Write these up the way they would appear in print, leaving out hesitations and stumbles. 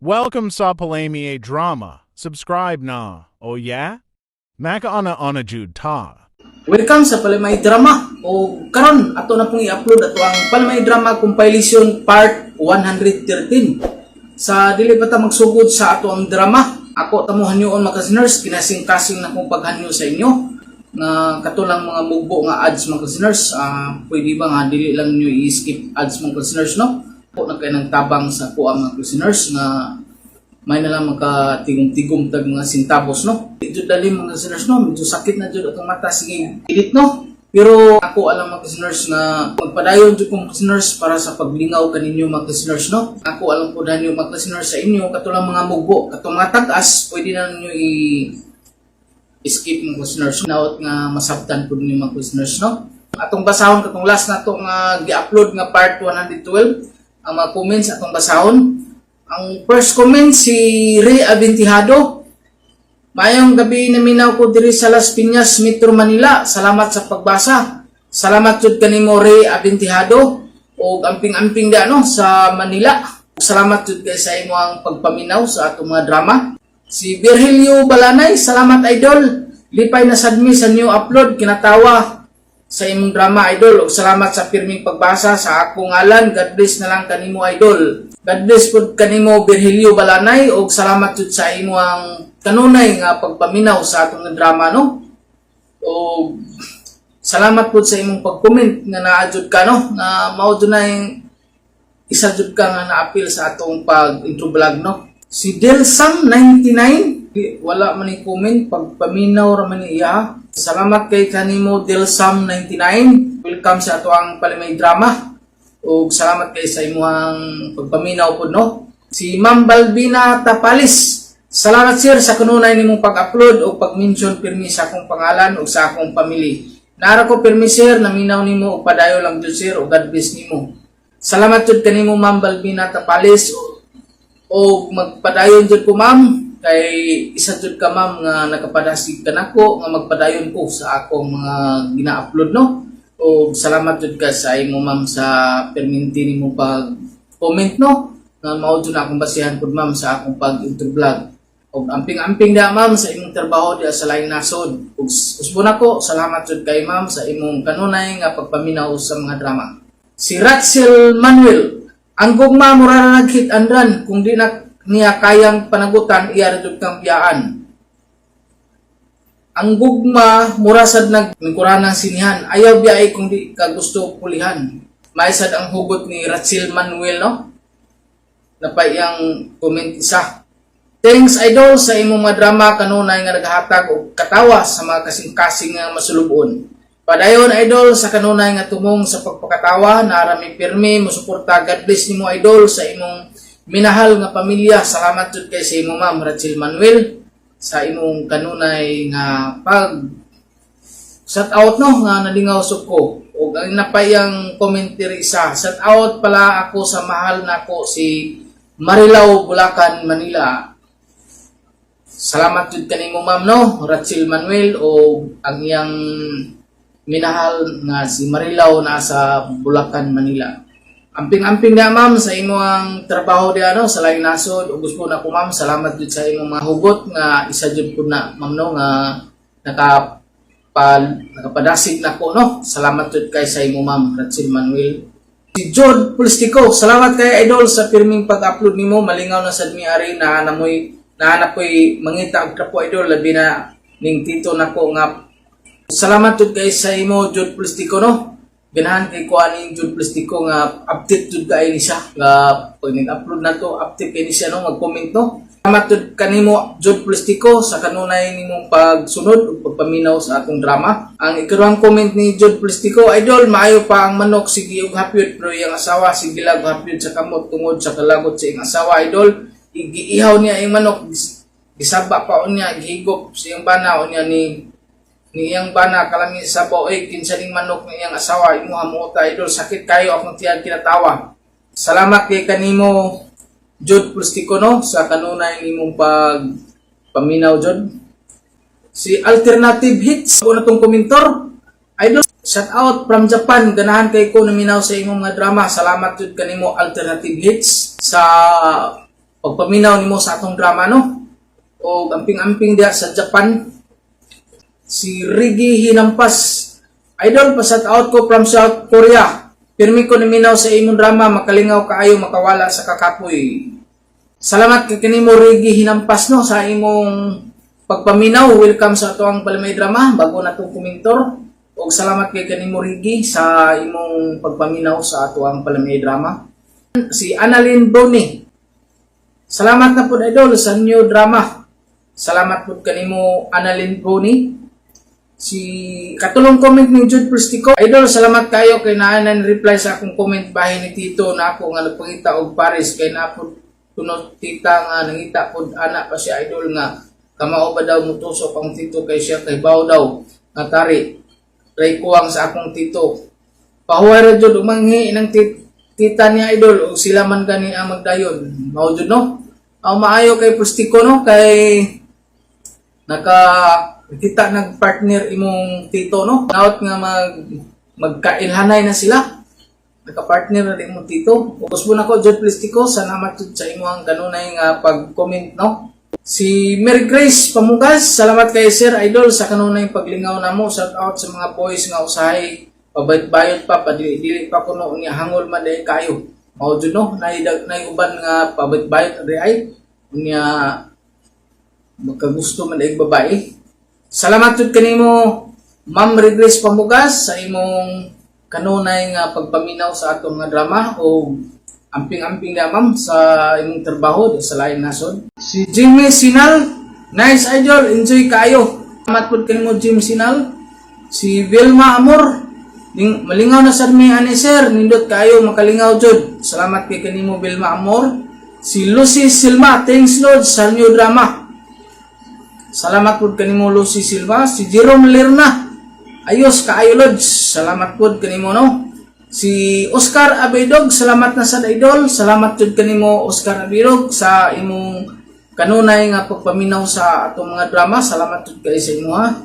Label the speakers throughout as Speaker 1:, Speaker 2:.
Speaker 1: Welcome sa Palami Drama. Subscribe na. Oh yeah? Makauna-una jud ta.
Speaker 2: Welcome sa Palimay Drama. O karon ato na pong i-upload ato ang Palimay Drama Compilation Part 113. Sa dili pa ta magsugod sa ato ang drama, ako tamo hanyoon, mga listeners, kinasing-kasing na kong paghanyo sa inyo nga katulang mga mugbo nga ads, mga listeners, pwede ba nga dili lang nyo i-skip ads, mga listeners, no? Po na kay ng tabang sa kuha, mga listeners, nga may na lang makatigom-tigom tag mga sintabos, no? Medyo dalim, mga listeners, no? Medyo sakit na jud atong mata, sige edit, no? Pero ako alam, mga listeners, nga magpadayon jud kong listeners para sa paglingaw kaninyo, mga listeners, no? Ako alam ko danyo, mga listeners, sa inyo katulang mga mugbo, katong mga tag-as, pwede na ninyo i skip, mga listeners, naot nga masabtan pud ninyo, mga listeners, no? Atong basahon katong last na to nga gi-upload nga part 112, ang mga comments atong basahon. Ang first comment, si Ray Aventihado. "Maayong gabi, naminaw ko diri sa Las Piñas, Metro Manila. Salamat sa pagbasa." Salamat jud kanimo, Ray Aventihado, og amping-amping da no sa Manila. Salamat jud kay sa imong pagpaminaw sa atong mga drama. Si Virgilio Balanay, "Salamat, idol. Lipay na sad mi sa new upload, kinatawa sa imong drama, idol, ug salamat sa pirming pagbasa sa akong ngalan. God bless na lang kanimo, idol." God bless pud kanimo, Virgilio Balanay, ug salamat jud sa imong kanunay nga pagpaminaw sa atong drama, no? Ug salamat pud sa imong pag-comment nga naa jud ka, no, nga mao jud na yung isa jud ka nga naapil sa atong pag intro vlog, no? Si Delsam 99, di, wala man ni comment, pagpaminaw ra man ni iya. Salamat kay kanimo, Delsam 99. Welcome sa ato ang Palimay Drama. Ug salamat kay sa imong pagpaminaw pud, no? Si Ma'am Balbina Tapalis. "Salamat, sir, sa kanunay nimong pag-upload o pag-mention pirmi sa akong pangalan ug sa akong family. Nara ko pirmi, sir, naminaw nimo ug padayon lang jud, sir, ug God bless nimo." Salamat jud kanimo, Ma'am Balbina Tapalis, o magpadayon jud ko, ma'am, kay isa jud ka, ma'am, nga nakapadasig kanako nga magpadayon ko sa akong mga gina-upload, no? O salamat jud ka sa imo, ma'am, sa perminti nimo pag comment, no, nga mao jud na akong basihan pud, ma'am, sa akong pag intro vlog. Og amping-amping da, ma'am, sa imong trabaho diya sa laing nasod. Ug usbon ako, salamat jud kay ma'am sa imong kanunay nga pagpaminaw sa mga drama. Si Ratzel Manuel, "Ang gugma mura na nag-hit and run, kung di na niya kayang panagutan, iya ra jud kang biyaan." "Ang gugma mura sad nag ng sinihan, ayaw biyai kung di ka gusto pulihan." Maisad ang hugot ni Ratzel Manuel, no? Napay iyang comment isa. "Thanks, idol, sa imong mga drama, kanunay nga naghatag og katawa sa mga kasing-kasing nga masulubon. Padayon, idol, sa kanunay nga tumong sa pagpakatawa, narami pirmi mosuporta. God bless nimo, idol, sa imong minahal nga pamilya." Salamat jud kay sa imo, Ma'am Rachel Manuel, sa imong kanunay nga pag shout out, no, nga nalingaw sub ko. Og ang napayang commentary isa, "Shout out pala ako sa mahal nako si Marilao, Bulacan, Manila." Salamat jud kanimo, ma'am, no, Rachel Manuel, o ang iyang minahal nga si Marilao nasa Bulacan, Manila. Amping-amping na, ma'am, sa imong trabaho diya, no, sa laing nasod. Ug gusto na ko, ma'am, salamat jud sa imong mga hugot nga isa jud pud na, ma'am, no, nga nakapadasig nako, no. Salamat jud kay sa imo, Ma'am Rachel Manuel. Si Jod Polistico, "Salamat kay idol sa pirming pag-upload nimo, malingaw na sad mi ari na namoy nahanap ko'y mangita og trapo, idol, labi na ning tito nako nga." Salamat jud kay sa imo, Jod Polistico, no. Ganahan kay ko aning Jod Polistico nga update jud kay ni siya nga pag nag-upload na to, update kay ni siya, no, mag-comment, no. Salamat jud kanimo, Jod Polistico, sa kanunay nimong pagsunod ug pagpaminaw sa atong drama. Ang ikaduhang comment ni Jod Polistico, "Idol, maayo pa ang manok sige og hapyod, pero iyang asawa sige lag hapyod sa kamot tungod sa kalagot sa iyang asawa, idol. Igiihaw niya ang manok, gisaba pa unya, gihigop sa iyang bana unya ni iyang bana kalami sa sabaw. Ay, kinsa ning manok ni iyang asawa, imuha mo ta, idol. Sakit kayo akong tiyan kinatawa." Salamat kay kanimo, Jod Polistico, no, sa kanunay nimong pag paminaw, Jod. Si Alternative Hits, ako na tong komentor. "Idol, shout out from Japan. Ganahan kay ko naminaw sa imong mga drama." Salamat jud kanimo, Alternative Hits, sa pagpaminaw nimo sa atong drama, no? O amping-amping diha sa Japan. Si Rigi Hinampas. "Idol, pa-shout out ko from South Korea. Pirmi ko niminaw sa imong drama, makalingaw kaayo, makawala sa kakapoy." Salamat kay kanimo, Rigi Hinampas, no, sa imong pagpaminaw. Welcome sa ato ang Palamay Drama, bago na tong komentor. Og salamat kay kanimo, Rigi, sa imong pagpaminaw sa ato ang Palamay Drama. Si Annalyn Bruni. "Salamat na po, idol, sa new drama." Salamat po kanimo, Annalyn Bruni. Si katulong comment ni Jude Prestico. "Idol, salamat kayo kay naanan reply sa akong comment bahin ni Tito na ako nga nagpangita og Paris kay na pud kuno tita nga nangita pud ana pa siya, idol, nga kamao ba daw mutusok ang tito kay siya kay baw daw nga tari ray kuwang sa akong tito. Pahuway ra jud umanghi ng tita niya, idol, og sila man gani ang magdayon." Mao jud, no? Ang maayo kay Prestico, no, kay naka kita nag partner imong tito, no? Naot nga magkailhanay na sila. Naka-partner na rin imong tito. Ubos mo nako, Jud Prestico, salamat jud sa imong kanunay nga pag-comment, no? Si Mary Grace Pamugas, "Salamat kay Sir Idol sa kanunay paglingaw namo. Shout out sa mga boys nga usahay pabayot-bayot pa, padili-dili pa kuno unya hangol man dahil kayo." Mao jud, no, nay uban nga pabayot-bayot ri ay unya magkagusto man dahil babae. Salamat jud kanimo, Ma'am Mary Grace Pamugas, sa imong kanunay nga pagpaminaw sa atong nga drama o amping-amping na, ma'am, sa imong trabaho sa lain nasod. Si Jimmy Sinal, "Nice, idol, enjoy kayo." Salamat pud kanimo, Jimmy Sinal. Si Vilma Amor, "Ning, malingaw na sad mi ani, sir, nindot kayo, makalingaw jud." Salamat kay kanimo, Vilma Amor. Si Lucy Silma, "Thanks Lord sa new drama." Salamat pud kanimo, Lucy Silva. Si Jerome Lerna, "Ayos kaayo, Lods." Salamat pud kanimo, no. Si Oscar Abedog, "Salamat na sa idol." Salamat jud kanimo, Oscar Abedog, sa imong kanunay nga pagpaminaw sa atong mga drama. Salamat jud kay sa imo ha.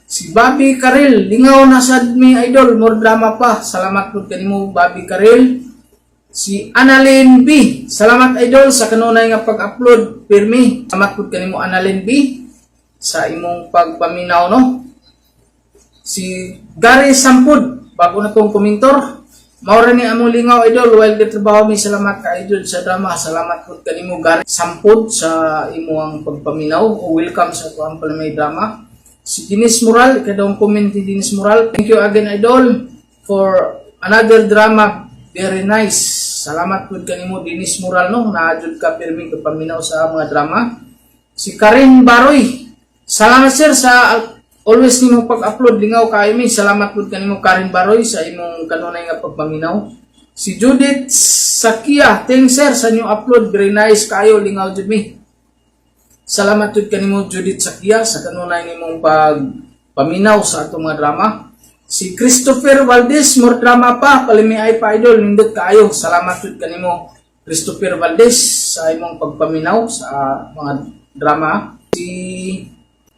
Speaker 2: Si Bobby Karel, "Lingaw na sad mi, idol, more drama pa." Salamat pud kanimo, Bobby Karel. Si Annalyn B, "Salamat, idol, sa kanunay nga pag-upload pirmi." Salamat pud kanimo, Annalyn B, sa imong pagpaminaw, no. Si Gary Sampud, bago na tong komentor. "Mao ra ni among lingaw, idol, while trabaho mi. Salamat ka, idol, sa drama." Salamat pud kanimo, Gary Sampud, sa imong pagpaminaw o welcome sa atuang Palamay Drama. Si Denise Moral, ikadawang comment ni Denise Moral. "Thank you again, idol, for another drama. Very nice." Salamat pud kanimo, Denise Moral, no. Naa jud ka pirmi paminaw sa mga drama. Si Karin Baroy, "Salamat, sir, sa always nimo pag-upload, lingaw kaayo mi." Salamat pud kanimo, Karin Baroy, sa imong kanunay nga pagpaminaw. Si Judith Sakia, "Thanks, sir, sa new upload, very nice kayo, lingaw jud mi." Salamat jud kanimo, Judith Sakia, sa kanunay nimong pagpaminaw sa atong mga drama. Si Christopher Valdez, "More drama pa, palimiay pa, idol, nindot kaayo." Salamat jud kanimo, Christopher Valdez, sa imong pagpaminaw sa mga drama. Si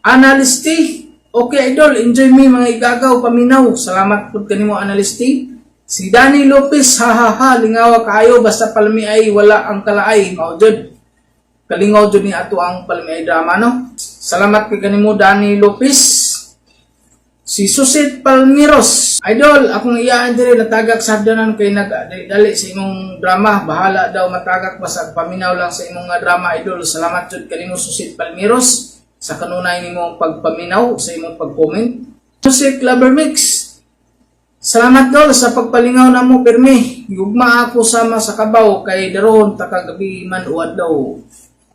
Speaker 2: Analisti, "Okay, idol, enjoy me mga igagaw, paminaw." Salamat pud kanimo, Analisti. Si Danny Lopez, "Ha ha ha, lingawa kaayo, basta palamiay, wala ang kalaay." Mao jud. Kalingaw jud ni ato ang Palamiay Drama, no. Salamat kay kanimo, Danny Lopez. Si Susit Palmiros, "Idol, akong iyaan diri natagak sa hagdanan kay nagdali sa imong drama. Bahala daw matagak, basta paminaw lang sa imong nga drama, idol." Salamat jud kanimo, Susit Palmiros, sa kanunay nimong pagpaminaw sa imong pag-comment. Music Lover Mix, "Salamat, dol, sa pagpalingaw namo pirmi. Gugma ako sama sa kabaw kay darohon ta kagabi man o adlaw."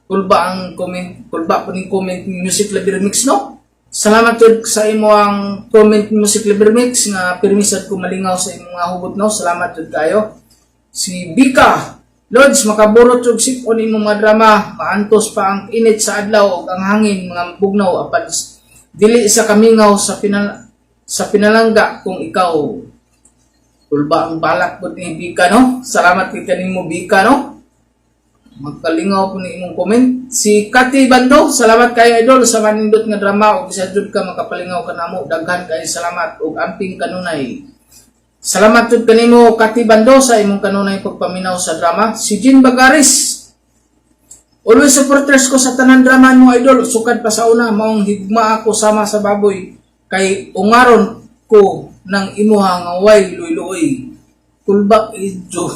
Speaker 2: Kulba ang comment, kulba po ning comment ni Music Lover Mix, no? Salamat jud sa imo ang comment, Music Lover Mix, nga pirmi sad ko malingaw sa imong mga hugot, no. Salamat jud kayo. Si Bika, "Lods, makaburot og sip-on imong mga drama, maantos pa ang init sa adlaw ug ang hangin mga bugnaw apan dili sa kamingaw sa pinalangga kung ikaw." Kulba ang balak po ni Bika, no? Salamat kay kanimo, Bika, no? Magkalingaw po ni imong comment. Si Kati Bando, "Salamat kayo, idol, sa manindot nga drama ug isa jud ka makapalingaw kanamo. Daghan kay salamat ug amping kanunay." Salamat jud kanimo, Kati Bando, sa imong kanunay pagpaminaw sa drama. Si Jean Bagaris, Always supporters ko sa tanan drama mo idol, sukad pa sa una maong higma ako sama sa baboy kay ungaron ko ng imuha nga way luy-luoy. Kulba ijo.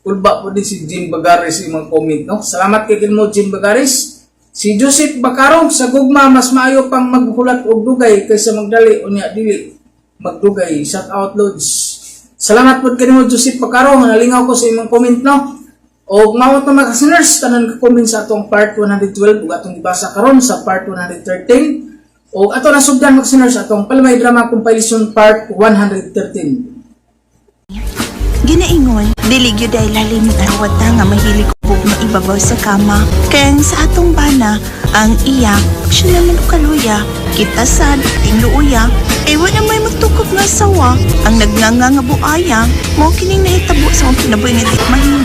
Speaker 2: Kulba po din si Jim Bagaris imong comment no. Salamat kay mo Jim Bagaris. Si Joseph Bacarong sa gugma mas maayo pang maghulat og dugay kaysa magdali unya dili magdugay. Shout out Lods. Salamat pod kanimo Joseph Bacarong, nalingaw ko sa imong comment no. Og mao to mga listeners, tanan ka comment sa atong part 112 ug atong gibasa karon sa part 113. Og ato na sugdan mga listeners atong Palmay Drama Compilation part 113.
Speaker 3: Ginaingon, dili gyud ay lalim ang wata nga mahilig og maibabaw sa kama. Kaya sa atong bana, ang iya, siya naman og kaluya. Kita sad, tingluoya, eh wala may magtukod nga sawa. Ang nagnganga nga buaya, mao kining nahitabo sa akong kinabuhi nga di mahimo.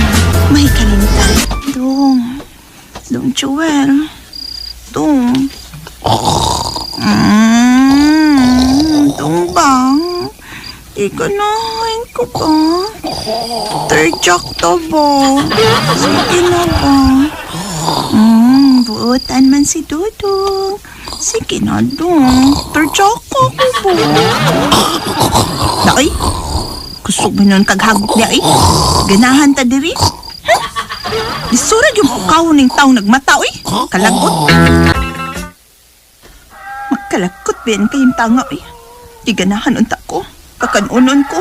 Speaker 3: Mahikalimtan. Dong, dong Joel, dong. Dong bang? Di ganahin ko ba? Third jack to ba? Sige na ba? Buotan man si Dudong. Sige na dong. Third jack ko ko ba? Day, kusog mo nun kaghagok niya eh. Ganahan ta diri. Huh? Isurag yung pukaw ning taong nagmata oy. Kalagot. Magkalakot ben kayong tanga eh. Di ganahan unta ko. Kakanunon ko.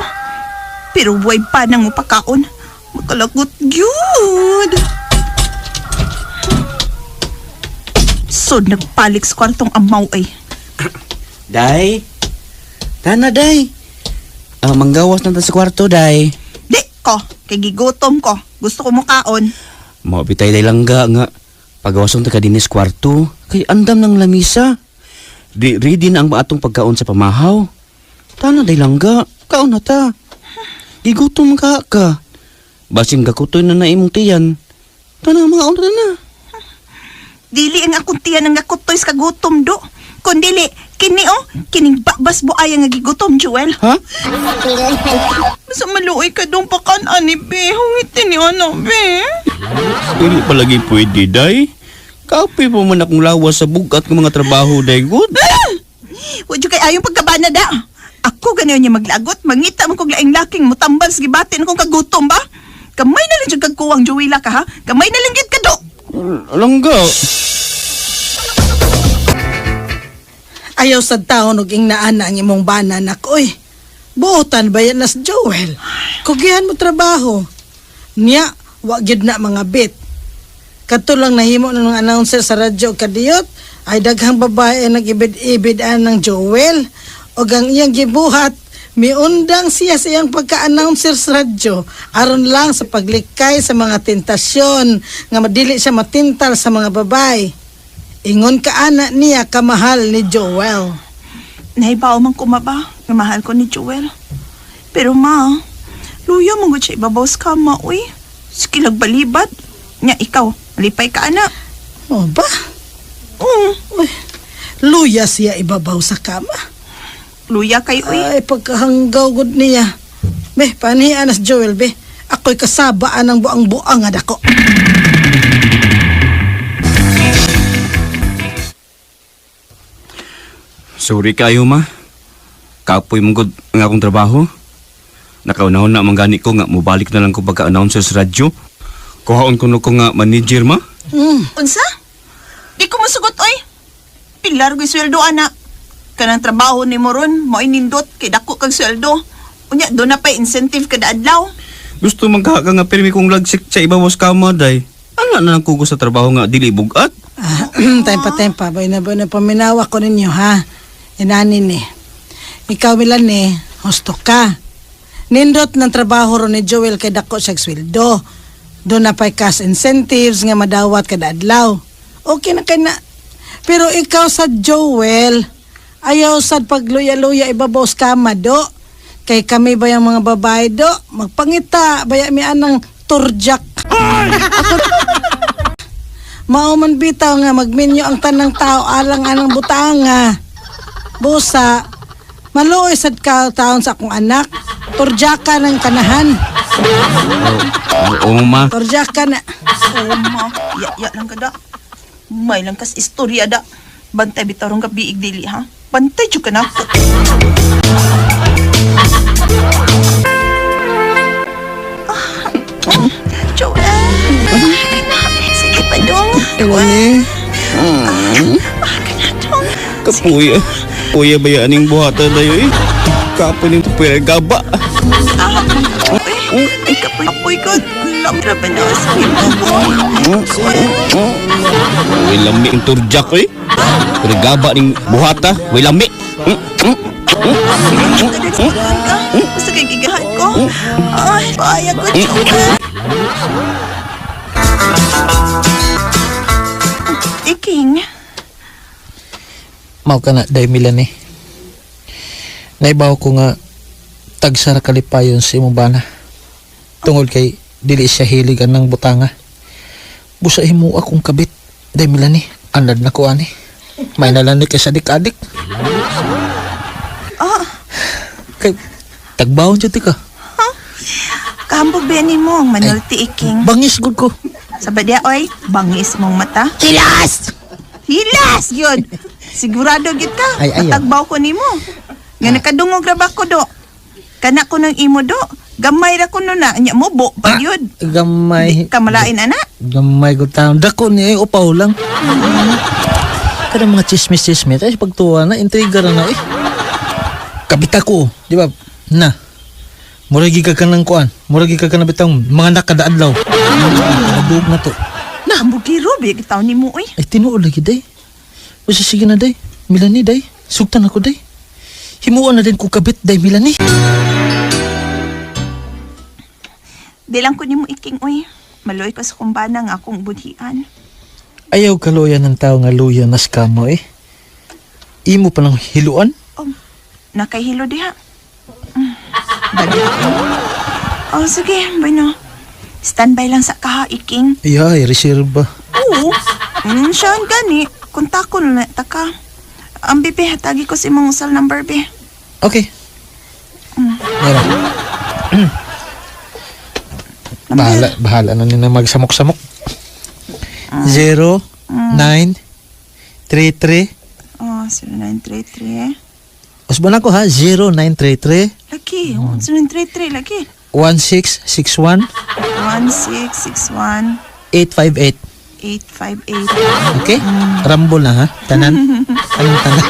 Speaker 3: Pero buhay pa nang mupakaon. Magkalagot gyud. So, nagpalik sa kwartong amaw ay.
Speaker 4: Day? Tana, day. Ah, manggawas na ta sa kwarto, day.
Speaker 3: Di ko, kay gigutom ko. Gusto ko mukaon.
Speaker 4: Mao bitay day langga nga. Pagawason ta ka dinis kwarto, kay andam ng lamisa. Di ready na ang atong pagkaon sa pamahaw. Tana, day langga. Kaon na ta. Gigutom ka ka. Basing gakutoy na na imong tiyan. Tana, mga na na.
Speaker 3: Dili ang akong tiyan ang ngakutoy sa kagutom do. Kundili, kini oh, kining babas buaya nga gigutom, Joel.
Speaker 4: Ha?
Speaker 3: Basta maluoy ka dong pakan ani be. Hungitin ni ano be.
Speaker 4: Dili palagi pwede, day. Kape pa man akong lawas sa bugat ng mga trabaho, day. Good.
Speaker 3: Wa jud kay ayong pagkabana da. Ako ganyan niya maglagot, mangita man kog laing laking mutambal sa gibatin akong kagutom ba? Kamay na lang jud kag kuwang Joela ka ha. Kamay na lang gyud ka do.
Speaker 4: Langga.
Speaker 5: Ayaw sa taon og ingnaan na ang imong bana nak oy. Buotan ba yan nas Joel? Kugihan mo trabaho. Niya, wa gyud na mga bit. Kadto lang nahimo ng mga announcer sa radyo kadiyot ay daghang babae ang nag-ibid-ibid ng Joel. Og ang iyang gibuhat, miundang siya sa iyang pagka-announcer sa radyo aron lang sa paglikay sa mga tentasyon nga madili siya matintal sa mga babae. Ingon ka ana niya kamahal ni Joel.
Speaker 3: Nahibaw man ko maba, nga mahal ko ni Joel. Pero ma, luya mo gud siya ibabaw sa kama, uy. Sige balibad. Nya ikaw, malipay ka ana.
Speaker 5: O ba?
Speaker 3: Oo,
Speaker 5: Uy, luya siya ibabaw sa kama.
Speaker 3: luya kay uy.
Speaker 5: Ay, pagkahanggaw gud niya. Be, panian as Joel, be. Ako'y kasabaan ng buang-buang nga dako.
Speaker 4: Sorry kayo, ma. Kapoy mong gud ang akong trabaho. Nakaunahon na manggani ko nga mobalik na lang ko pagka-announcer sa radyo. Kuhaon ko no ko nga manager, ma.
Speaker 3: Unsa? Di ko masugot oy. Pilar ko sweldo ana. Kanang trabaho ni mo ron, mo'y nindot kay dako kag sweldo. Unya do na pay incentive kada adlaw.
Speaker 4: Gusto man ka nga pirmi kong lagsik sa ibawas kama, day. Ano na lang kugo sa trabaho nga dili bugat?
Speaker 5: Ah, tempa, tempa. Boy na, boy na, paminawa ko ninyo, ha? Inanin ni. Ikaw, Milan, husto ka. Nindot ng trabaho ron ni Joel kay dako siya sweldo. Doon na pa'y cash incentives nga madawat kada adlaw. Okay na kay na. Pero ikaw sa Joel, ayaw sad pagluya-luya ibabaw sa kama, do. Kay kami ba yung mga babae, do? Magpangita, baya mi anang turjak. Mao man bitaw nga magminyo ang tanang tao alang anang butanga. Busa, maluoy sad ka taon sa akong anak. Turjaka ng kanahan.
Speaker 4: Oh, Oma.
Speaker 5: Torjak ka na.
Speaker 3: Suma. Ya, ya lang ka da. May lang kas istorya da. Bantay bitaw rong gabi dili ha. Bantay jud ka na. Ah, Joel. Sige pa dong.
Speaker 4: Ewan eh.
Speaker 3: Ah, kana dong.
Speaker 4: Kapuya. Puya ba yan ang buhatan na yun eh? Kapoy nito puya gaba.
Speaker 3: Ah, uy, ay kapoy-kapoy ko. Lamra ba na sa hinubo?
Speaker 4: Uy, lami ang turjak eh. Pero gaba ning buhata, uy lami.
Speaker 3: Kadagsakan ka. Basta kay gigahan ko. Ay, paaya ko, Joel. Iking,
Speaker 2: Mao ka na, day Milan eh. Naibaw ko nga tagsara kalipayon sa imong bana. Tungod kay dili siya hilig anang butanga. Busa himo akong kabit, day Milan eh. Anad na ko ani. May nalani kay sa adik-adik.
Speaker 3: Ah.
Speaker 2: Kay tagbawon jud ti ka.
Speaker 3: kahambog ba mo ang manulti, Iking?
Speaker 2: Bangis gud ko.
Speaker 3: Sa ba oy, bangis mong mata. Hilas! Hilas! Yun. Sigurado gid ka.
Speaker 2: Ay, ayaw.
Speaker 3: Matagbaw ko nimo. Nga nakadungog ra ba ko do? Kana ko ng imo do. Gamay ra ko no na. Nya mo bo pa yun.
Speaker 2: Gamay.
Speaker 3: Kamalain ana.
Speaker 2: Gamay ko taon. Dako ni ay upaw lang. Kada mga chismis-chismis, ay pagtuwa na, intriga ra na eh. Kabita ko, di ba? Na. Murag ka ka ng kuan. Murag ka ka na bitang mga nakadaadlaw. Nabug na to.
Speaker 3: Na bugiro bi gitaw nimo oy.
Speaker 2: Ay tinuod lagi day. Basta sige na day. Milani day. Sugtan ako day. Himuon na din ko kabit day Milani.
Speaker 3: Di lang ko nimo Iking oy. Maloy ko sa kumbana nga akong budhian.
Speaker 2: Ayaw kaluya ng tao nga luya nas kamo eh. Imo pa ng hiluan.
Speaker 3: Oh, nakahilo diha. Dali. Oh, sige, bueno. Standby lang sa kaha, Iking.
Speaker 2: Ay, reserba.
Speaker 3: Oo. Siya ang gani. Kontak ko na taka. Ang bibi, hatagi ko si mong cell number, be.
Speaker 2: Okay. Meron. Bahala, bahala na nila magsamok-samok. 0, 9, 3, 3.
Speaker 3: Oh, 0933.
Speaker 2: Usban ako ha, 0, 9, 3, 3,
Speaker 3: Lagi, 0933, lagi.
Speaker 2: 1, 6, 6, 1,
Speaker 3: 1661
Speaker 2: 8, 5, 8.
Speaker 3: 858.
Speaker 2: Okay? Rumble na ha? Tanan? Anong tanan?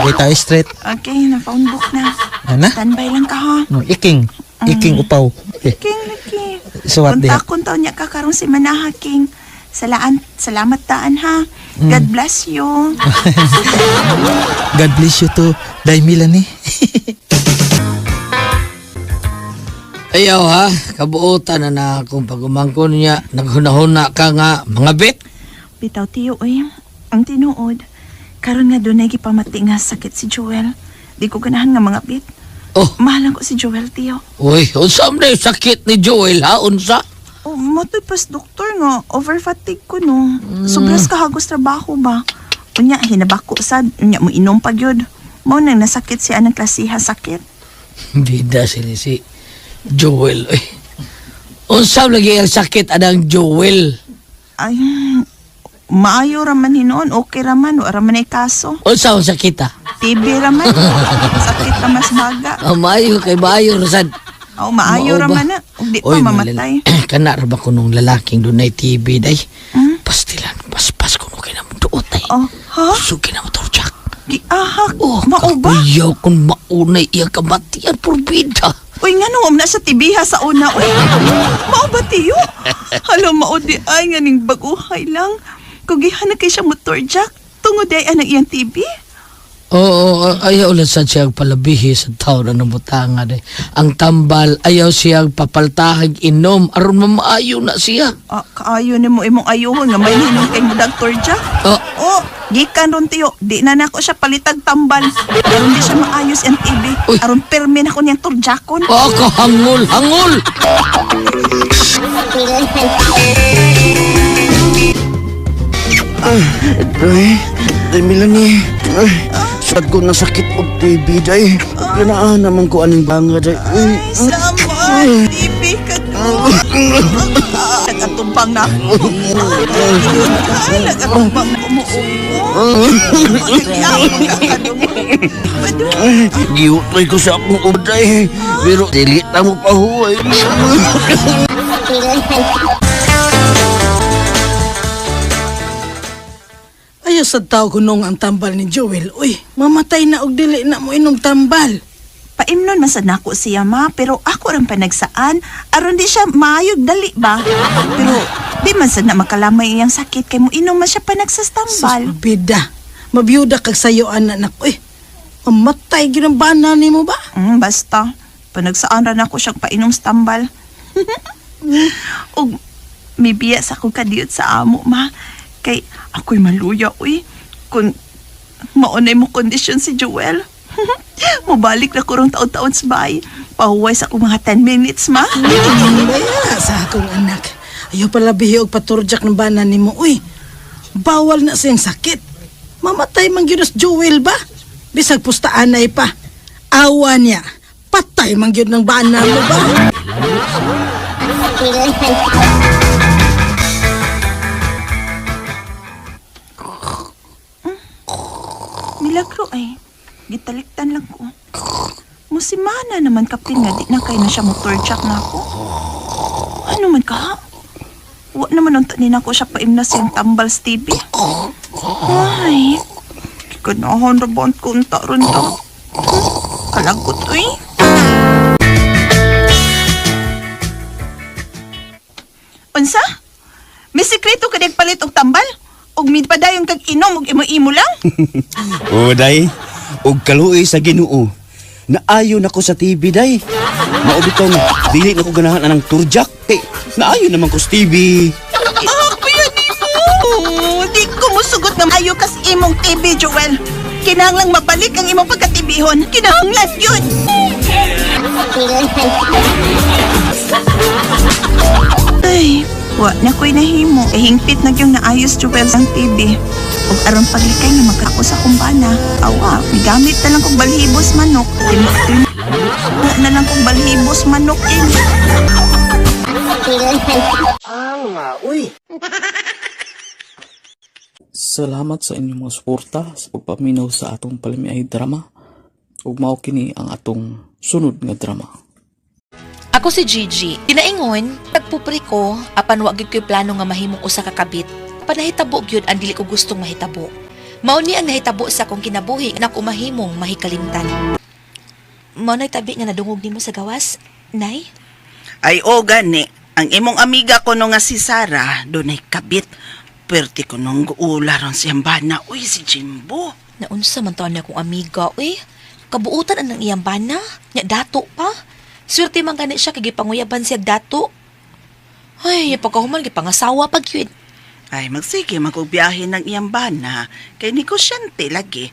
Speaker 2: Okay tayo straight.
Speaker 3: Okay, na phone book na.
Speaker 2: Ana?
Speaker 3: Standby lang ka ha.
Speaker 2: No, iking. Iking upaw. Okay.
Speaker 3: King, lagi.
Speaker 2: Suwat diha.
Speaker 3: Kontak kong taon niya ka karong si Manaha, King. Salaan, salamat taan ha. God bless you.
Speaker 2: God bless you to Day Milani.
Speaker 6: Ayaw ha, kabuotan na na akong pagumangkon niya, naghunahuna ka nga, mga bit.
Speaker 3: Bitaw tiyo oy, ang tinuod. Karon nga dunay gipamati nga sakit si Joel. Di ko ganahan nga mga bit.
Speaker 6: Oh,
Speaker 3: Mahalan ko si Joel tiyo.
Speaker 6: uy, unsa man na yung sakit ni Joel ha, unsa?
Speaker 3: Oh, matoy pas doktor nga over fatigue ko no. Sobras kahagos trabaho ba. Unya hinabako sad, unya mo inom pa gyud. Mao nang nasakit siya anang klasiha sakit.
Speaker 6: Bida sila si Joel, uy. Unsa man lagi ang sakit anang Joel?
Speaker 3: Ay, maayo ra man hinuon, okay ra man, wa ra man ay kaso.
Speaker 6: Unsa ang sakit ha?
Speaker 3: TB ra man. Sakit ra mas baga.
Speaker 6: Oh, maayo kay maayo ra sad.
Speaker 3: Oh, maayo ra
Speaker 6: Mao ba?
Speaker 3: man na. Ug di pa
Speaker 6: Oy,
Speaker 3: mamatay.
Speaker 6: Kana ra ba kunong lalaking dunay TB day?
Speaker 3: Hmm?
Speaker 6: Pastilan, paspas kuno kay na duot ay.
Speaker 3: Oh, ha?
Speaker 6: Usog kay na motor jack.
Speaker 3: Giahak.
Speaker 6: Oh,
Speaker 3: Mao ba?
Speaker 6: kakuyaw kung maunay iya kamatian porbida.
Speaker 3: Uy, nga nung na sa tibiha sa una, uy. Mao ba tiyo? Hala, mao di ay nga ning baguhay lang. Kugihan na kay siya motor jack. Tungod ay anang iyang TV.
Speaker 6: Oo, ayaw lang sad siyang palabihi sa tao na namutanga day. Ang tambal, ayaw siyang papaltahag inom, aron mamaayo na siya.
Speaker 3: Ah, kaayo ni mo imong ayuhon nga may hinong kay mo Dr. Jack.
Speaker 6: Oh,
Speaker 3: Oh, gikan ron tiyo. Di na nako siya palitag tambal. Aron di siya maayos ang TV.
Speaker 6: Uy.
Speaker 3: Aron permi na ko niyang turjakon.
Speaker 6: oh, kahangol, hangol!
Speaker 4: Day, Day Milani. Ay, sad ko nasakit og TB day. Kanaan naman ko aning banga day.
Speaker 3: Ay, sama. TV ka to. Nagatumbang na ako. Ay, nagatumbang na umuupo.
Speaker 4: Giutoy ko sa akong uday. Pero dili na mo pahuway.
Speaker 5: Ayaw sa tao kunong ang tambal ni Joel. Uy, mamatay na og dili na mo inom tambal.
Speaker 3: Paimnon man sad nako siya ma, pero ako rin panagsaan aron di siya maayog dali ba. Pero di man sad na makalamay iyang sakit kay mo inom man siya panagsastambal.
Speaker 5: Sus, bida. Mabiyuda kag sayo anak nak. Uy, mamatay gyud ang bana nimo ba?
Speaker 3: Basta panagsaan ra nako siyang painom sa tambal. Ug may biya sa akong kadiyot sa amo ma kay ako'y maluya uy kung maunay mo kondisyon si Joel. Mubalik na ko rong taon-taon sa bahay. Pahuway sa akong mga 10 minutes, ma.
Speaker 5: Baya sa akong anak. Ayaw pala bihi og paturjak ng bana nimo. Uy, bawal na siyang sakit. Mamatay man gyud si Joel ba? Bisag pustaanay pa. Awa niya. Patay man gyud ng bana mo ba?
Speaker 3: Milagro ay. Gitaliktan lang ko. Musimana naman kapin nga di na kay na siya motor jack na ako. Ano man ka? Ha? Wa naman unta ni nako siya paimna siyang tambal sa TV. Ay, ganahan ra ba ang kunta ron ta? Kalagot uy. Unsa? May sekreto ka palit og tambal? Og midpadayon kag inom og imo-imo lang?
Speaker 4: O day, og kaluoy sa Ginoo. Naayo na ko sa TV day. Mao bitong dili na ko ganahan anang turjak. Kay naayo naman ko sa TV.
Speaker 3: Ah, kuya nimo! Di ko musugot na ayo kas imong TV, Joel. Kinahanglang mabalik ang imong pagkatibihon. Kinahanglan yun! Ay, wa na ko'y nahimo. Eh, hingpit na yung naayos, Joel, ang TV. Ug aron paglikay nga magkako sa kumbana. Awa, migamit na lang kong balhibos manok. Tin- na lang kong balhibos manok eh.
Speaker 2: Salamat sa inyong mga suporta sa pagpaminaw sa atong palamiay drama ug mao kini ang atong sunod nga drama.
Speaker 7: Ako si Gigi. Tinaingon, nagpupri ko, apan wa gyud ko'y plano nga mahimong usa ka kabit. Panahitabo gyud ang dili ko gustong mahitabo. Mao ni ang nahitabo sa akong kinabuhi na ako mahimong mahikalimtan. Mao na'y tabi nga nadungog nimo sa gawas, Nay?
Speaker 8: Ay o gani, ang imong amiga ko no nga si Sara, dunay kabit. Perti ko nung guula ron siyang bana. Uy, si Jimbo.
Speaker 7: Naunsa man taon na akong amiga, uy. Kabuutan ang iyang bana, nya dato pa. Swerte man gani siya kay gipanguyaban siya dato. Ay, pagkahuman gipangasawa pag yun.
Speaker 8: Ay, magsige, magugbiyahe ng iyang bana. Kay negosyante lagi.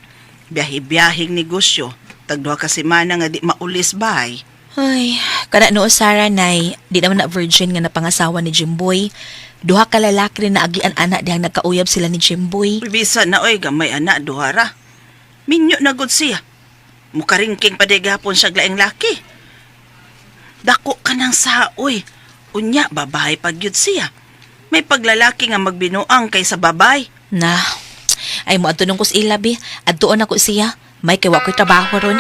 Speaker 8: Biyahe-biyaheng negosyo. Tagduha ka semana nga di maulis bay.
Speaker 7: Ay, kana noo Sarah nay, di naman na virgin nga napangasawa ni Jimboy. Duha ka lalaki rin naagian anak dihang nagkauyab sila ni Jimboy.
Speaker 8: Uy, Bisa na oy, gamay ana, duhara. Minyo na gud siya. Mukaringking pa di gapon siya glaing laki. Dako ka ng saoy. Unya, babae pag yun siya. May paglalaki nga magbinuang kaysa babay.
Speaker 7: Na, ay mo adto nung kus ilabi, adtuon ako siya. May kay wa ko'y trabaho ron.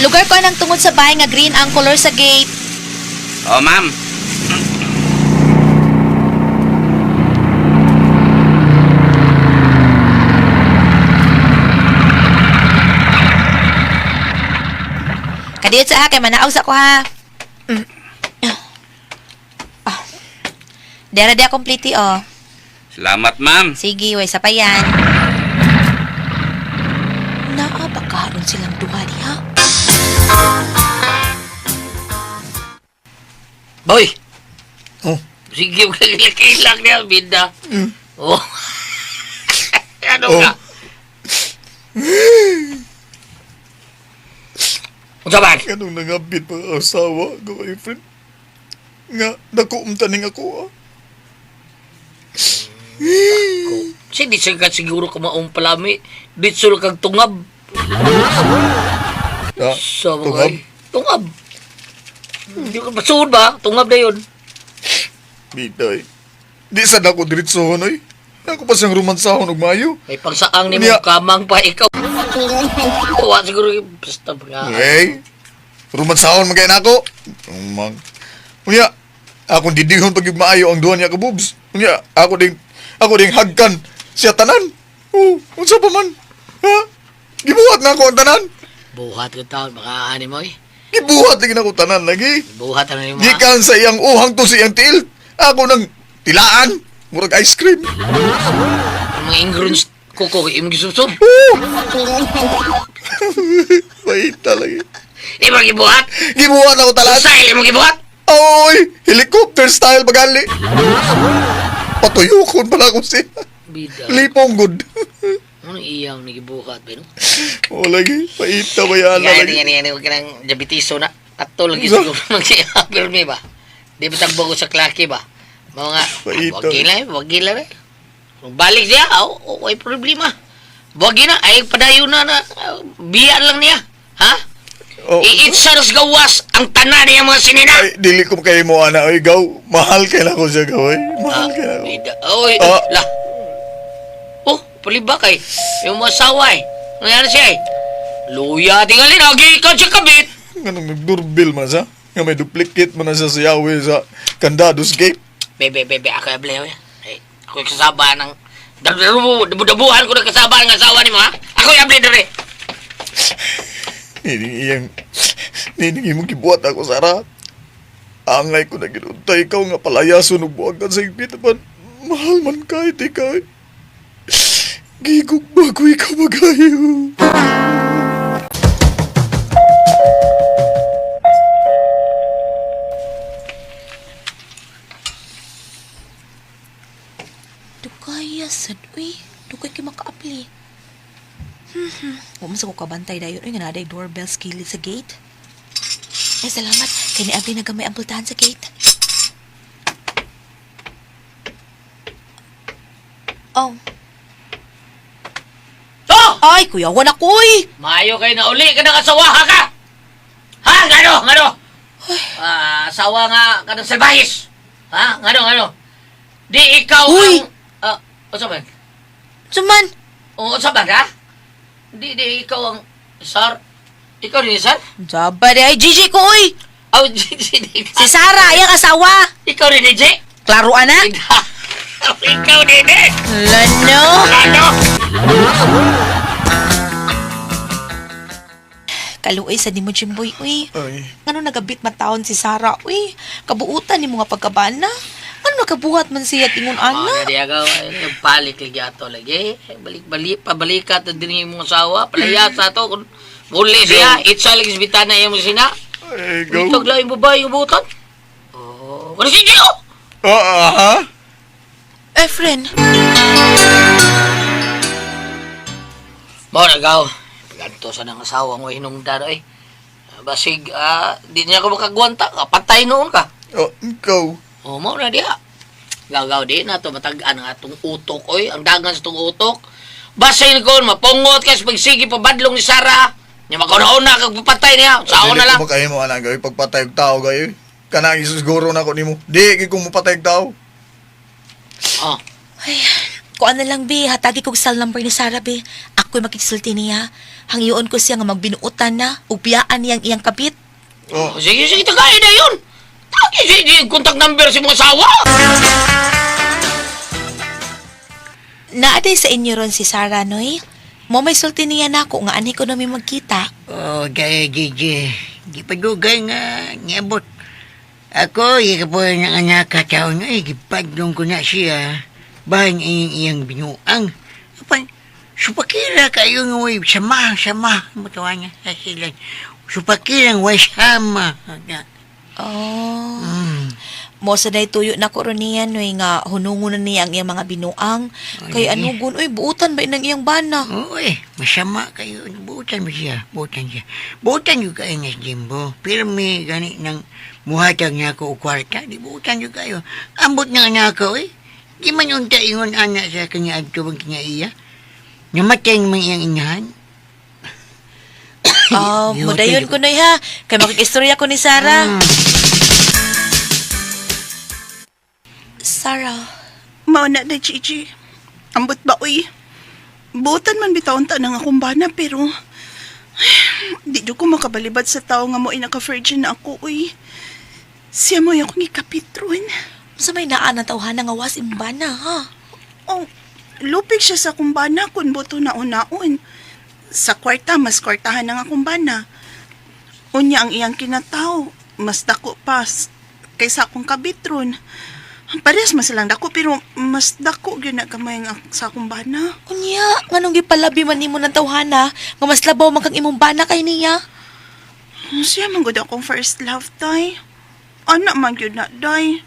Speaker 7: Lugar ko anang tungod sa bahay nga green ang color sa gate.
Speaker 4: Oh, ma'am.
Speaker 7: Kadiyot sa ha, kay manaog sa ko ha. Ah. Dera dia complete oh.
Speaker 4: Salamat, ma'am.
Speaker 7: Sige, way sa pa yan. Naa ba karon silang duha diha?
Speaker 6: Boy! Oh. Sige, kilang niya, binda. Oh. Ano ka? Unsa man?
Speaker 9: Anong nangabit pa asawa ko kay friend? Nga, dako umtaning ako ah.
Speaker 6: Sige, di siya ka siguro ka maong palami. Ditsul kag tungab.
Speaker 9: Ah,
Speaker 6: Sa mga
Speaker 9: tungab.
Speaker 6: Tungab. Hindi ko masuod ba? Tungab na yun.
Speaker 9: Biday. Di sad ako diretsohon oy. Ako pa siyang romansahon og maayo.
Speaker 6: May pagsaang ni mo
Speaker 9: Unya.
Speaker 6: kamang pa ikaw. Wa siguro yung basta ba.
Speaker 9: Hey. Romansahon man kay nako. Mang. Unya, akong didihon pag yung maayo ang duha niya ka boobs. Unya, ako ding hagkan siya tanan. Oh, unsa pa man? Ha? Gibuhat na ako ang tanan.
Speaker 6: Buhat ko taon baka ani mo eh.
Speaker 9: Gibuhat lagi na ako tanan lagi.
Speaker 6: Buhat ano yung mga.
Speaker 9: Gikan sa iyang uhang to sa iyang tiil. Ako nang tilaan. Murag ice cream.
Speaker 6: Mga ingrown kuko imong gisubsob.
Speaker 9: Oh! Wait lagi.
Speaker 6: Imong gibuhat.
Speaker 9: Gibuhat ako talan.
Speaker 6: Style imong gibuhat.
Speaker 9: Oy! Helicopter style bagali. Patuyukon pala ako siya.
Speaker 6: Bida.
Speaker 9: Lipong good.
Speaker 6: Ano iyang nagibuhat ba no?
Speaker 9: O lagi, paita ba yan
Speaker 6: Yan,
Speaker 9: lagi?
Speaker 6: yan, yan, huwag ka ng diabetiso na. Ato lagi siguro mag-pirmi ba? Di ba tagbo ko sa klaki ba? Mga,
Speaker 9: Paito.
Speaker 6: wag gila eh, wag gila eh. Kung balik siya, oh, oh, ay problema. Wag na, ay padayon na na, biya lang niya. Ha?
Speaker 9: Oh.
Speaker 6: Iitsa sa gawas ang tanan niya mga sinina.
Speaker 9: Ay, dili ko kayo mo ana. Oy, gaw. Mahal kay na ako siya, gaw. Oy. Mahal kay na ako.
Speaker 6: Bida. Oy,
Speaker 9: Ah.
Speaker 6: lah. Oh, palibak ay. Yung mga asawa eh. Nangyari siya eh. Luya, tingalin, agi ka siya kabit.
Speaker 9: Ganong nagdurbil man siya. Nga may duplicate man na siya sa yawi sa Candados Gate.
Speaker 6: Bebe, bebe, ako yung blew. Eh, ako yung kasaba ng... Dabu-dabuhan ko ng kasaba ng asawa ni mo, ha? Ako yung able dere.
Speaker 9: Nining iyang... Nining imong gibuhat ako, Sara. Angay ko na ginuntay ikaw nga palayason ug buwagan sa higpit apan mahal man kahit ikaw. Gigugma ko ikaw magayo.
Speaker 7: Dugaya sad uy. Dugay kay makaapli. Wa man sa ko kabantay dayon uy nga naa doorbell sa kilid sa gate. Ay salamat kay niabli na gamay ang pultahan sa gate. Oh.
Speaker 6: Oh!
Speaker 7: Ay, kuya, wala ko uy.
Speaker 6: Maayo kayo na uli ka ng asawa, ha ka? Ha? Ngano? Ngano? Ah, asawa nga ka ng salbahis. Ha? Ngano? Ngano? Di ikaw
Speaker 7: Uy!
Speaker 6: ang... Ah, unsa man?
Speaker 7: Suman,
Speaker 6: Oo, unsa man, ha? Di ikaw ang... Sar? Ikaw din, sar?
Speaker 7: Jaba di ay Gigi ko uy.
Speaker 6: Oh, di,
Speaker 7: Si Sarah, iyang asawa.
Speaker 6: Ikaw din, DJ?
Speaker 7: Klaro ana.
Speaker 6: Ikaw din, eh!
Speaker 7: Lano.
Speaker 6: Ano?
Speaker 7: Kaluoy sa nimo Jimboy uy.
Speaker 9: Ay,
Speaker 7: Ngano nagabit man taon si Sarah uy. Kabuutan ni mga pagkabana. Ano nakabuhat man siya at ingon
Speaker 6: Oh,
Speaker 7: ana?
Speaker 6: na diya ka, nagpalit lagi ato lagi. Balik balik pabalikat na din yung mga asawa, palaya sa ato. Kung muli siya, itsa lagi sa bitana yung mga sina.
Speaker 9: ay, gaw.
Speaker 6: Itog lang yung babae yung butan. Oh, ano si Gio?
Speaker 9: Ah, ah, ha?
Speaker 7: Efren,
Speaker 6: Mao na gaw. Paganto sa nang asawa mo hinungdan ay. Basig, di niya ko makagwanta. Patay noon ka.
Speaker 9: Oh, ikaw.
Speaker 6: Oh, mao na diha. Gagaw di na to matag-an ang atong utok oy, ang dagan sa atong utok. Basin ko mapungot kay sa pagsigi pabadlong ni Sara. Nya makauna-una kag papatay niya. Sao
Speaker 9: Dili
Speaker 6: na lang.
Speaker 9: ko makahimo ana gaw pagpatay og tao gaw. Kanang isiguro na ako nimo. Di gid ko mopatay og tao.
Speaker 6: Oh.
Speaker 7: ay, kuan na lang be, hatagi kog cell number ni Sarah be. Ako'y makiksulti niya. Hangyoon ko siya nga magbinuotan na, ug biyaan niyang iyang kabit.
Speaker 9: Oh,
Speaker 6: Sige, sige, tagay na yun. Tagay, sige, contact number si mga asawa.
Speaker 7: Naaday sa inyo ron si Sarah, noy. Mo may sulti niya nako nga ani ko na may magkita.
Speaker 10: Oh, gaya Gigi. Di pa dugay nga niabot. Ako, ika po ng anak kataon ay gipadlong ko na siya. Bahan iyang iyang binuang. Apan, supakira kayo nga way sama, sama. Matawa niya sa sila. Supakira nga way sama.
Speaker 7: Oh.
Speaker 10: Mm.
Speaker 7: Mo sa day tuyo na ko ron niya noy nga hunungon na niya ang iyang mga binuang. Kay
Speaker 10: Ay.
Speaker 7: ano gun oy buutan ba inang iyang bana?
Speaker 10: Oo eh, masama kayo. Buutan mo siya, buutan siya. Buutan yun kayo nga si Jimbo. Pero may gani ng muhatag niya ako o kwarta, di buutan yun kayo. Ambot nga anak ko eh. Di man unta ingon anak sa kanya adto bang kanya iya. Namatay naman iyang inahan.
Speaker 7: Ah, mudayon ko noy ha. Kay makikistorya ko ni Sarah. Sarah,
Speaker 3: Mao na na, Gigi. Ambot ba, uy? Buotan man bitawon ta nang akong bana, pero di jud ko makabalibad sa tao nga mo'y naka-virgin na ako, uy. Siya mo'y akong ikapitron.
Speaker 7: sa may naa na tawhana nga was imbana ha.
Speaker 3: Oh, lupig siya sa akong bana kung boto na unaon. Sa kwarta, mas kwartahan ang akong bana. Unya ang iyang kinatao, mas dako pa kaysa akong kabitron. Parehas man silang dako pero mas dako gyud na gamay ang sa akong bana.
Speaker 7: Unya, nganong gipalabi man nimo ng tawhana nga mas labaw man kang imong bana kay niya?
Speaker 3: Siya man gud akong first love, day. Ana man gyud na, day.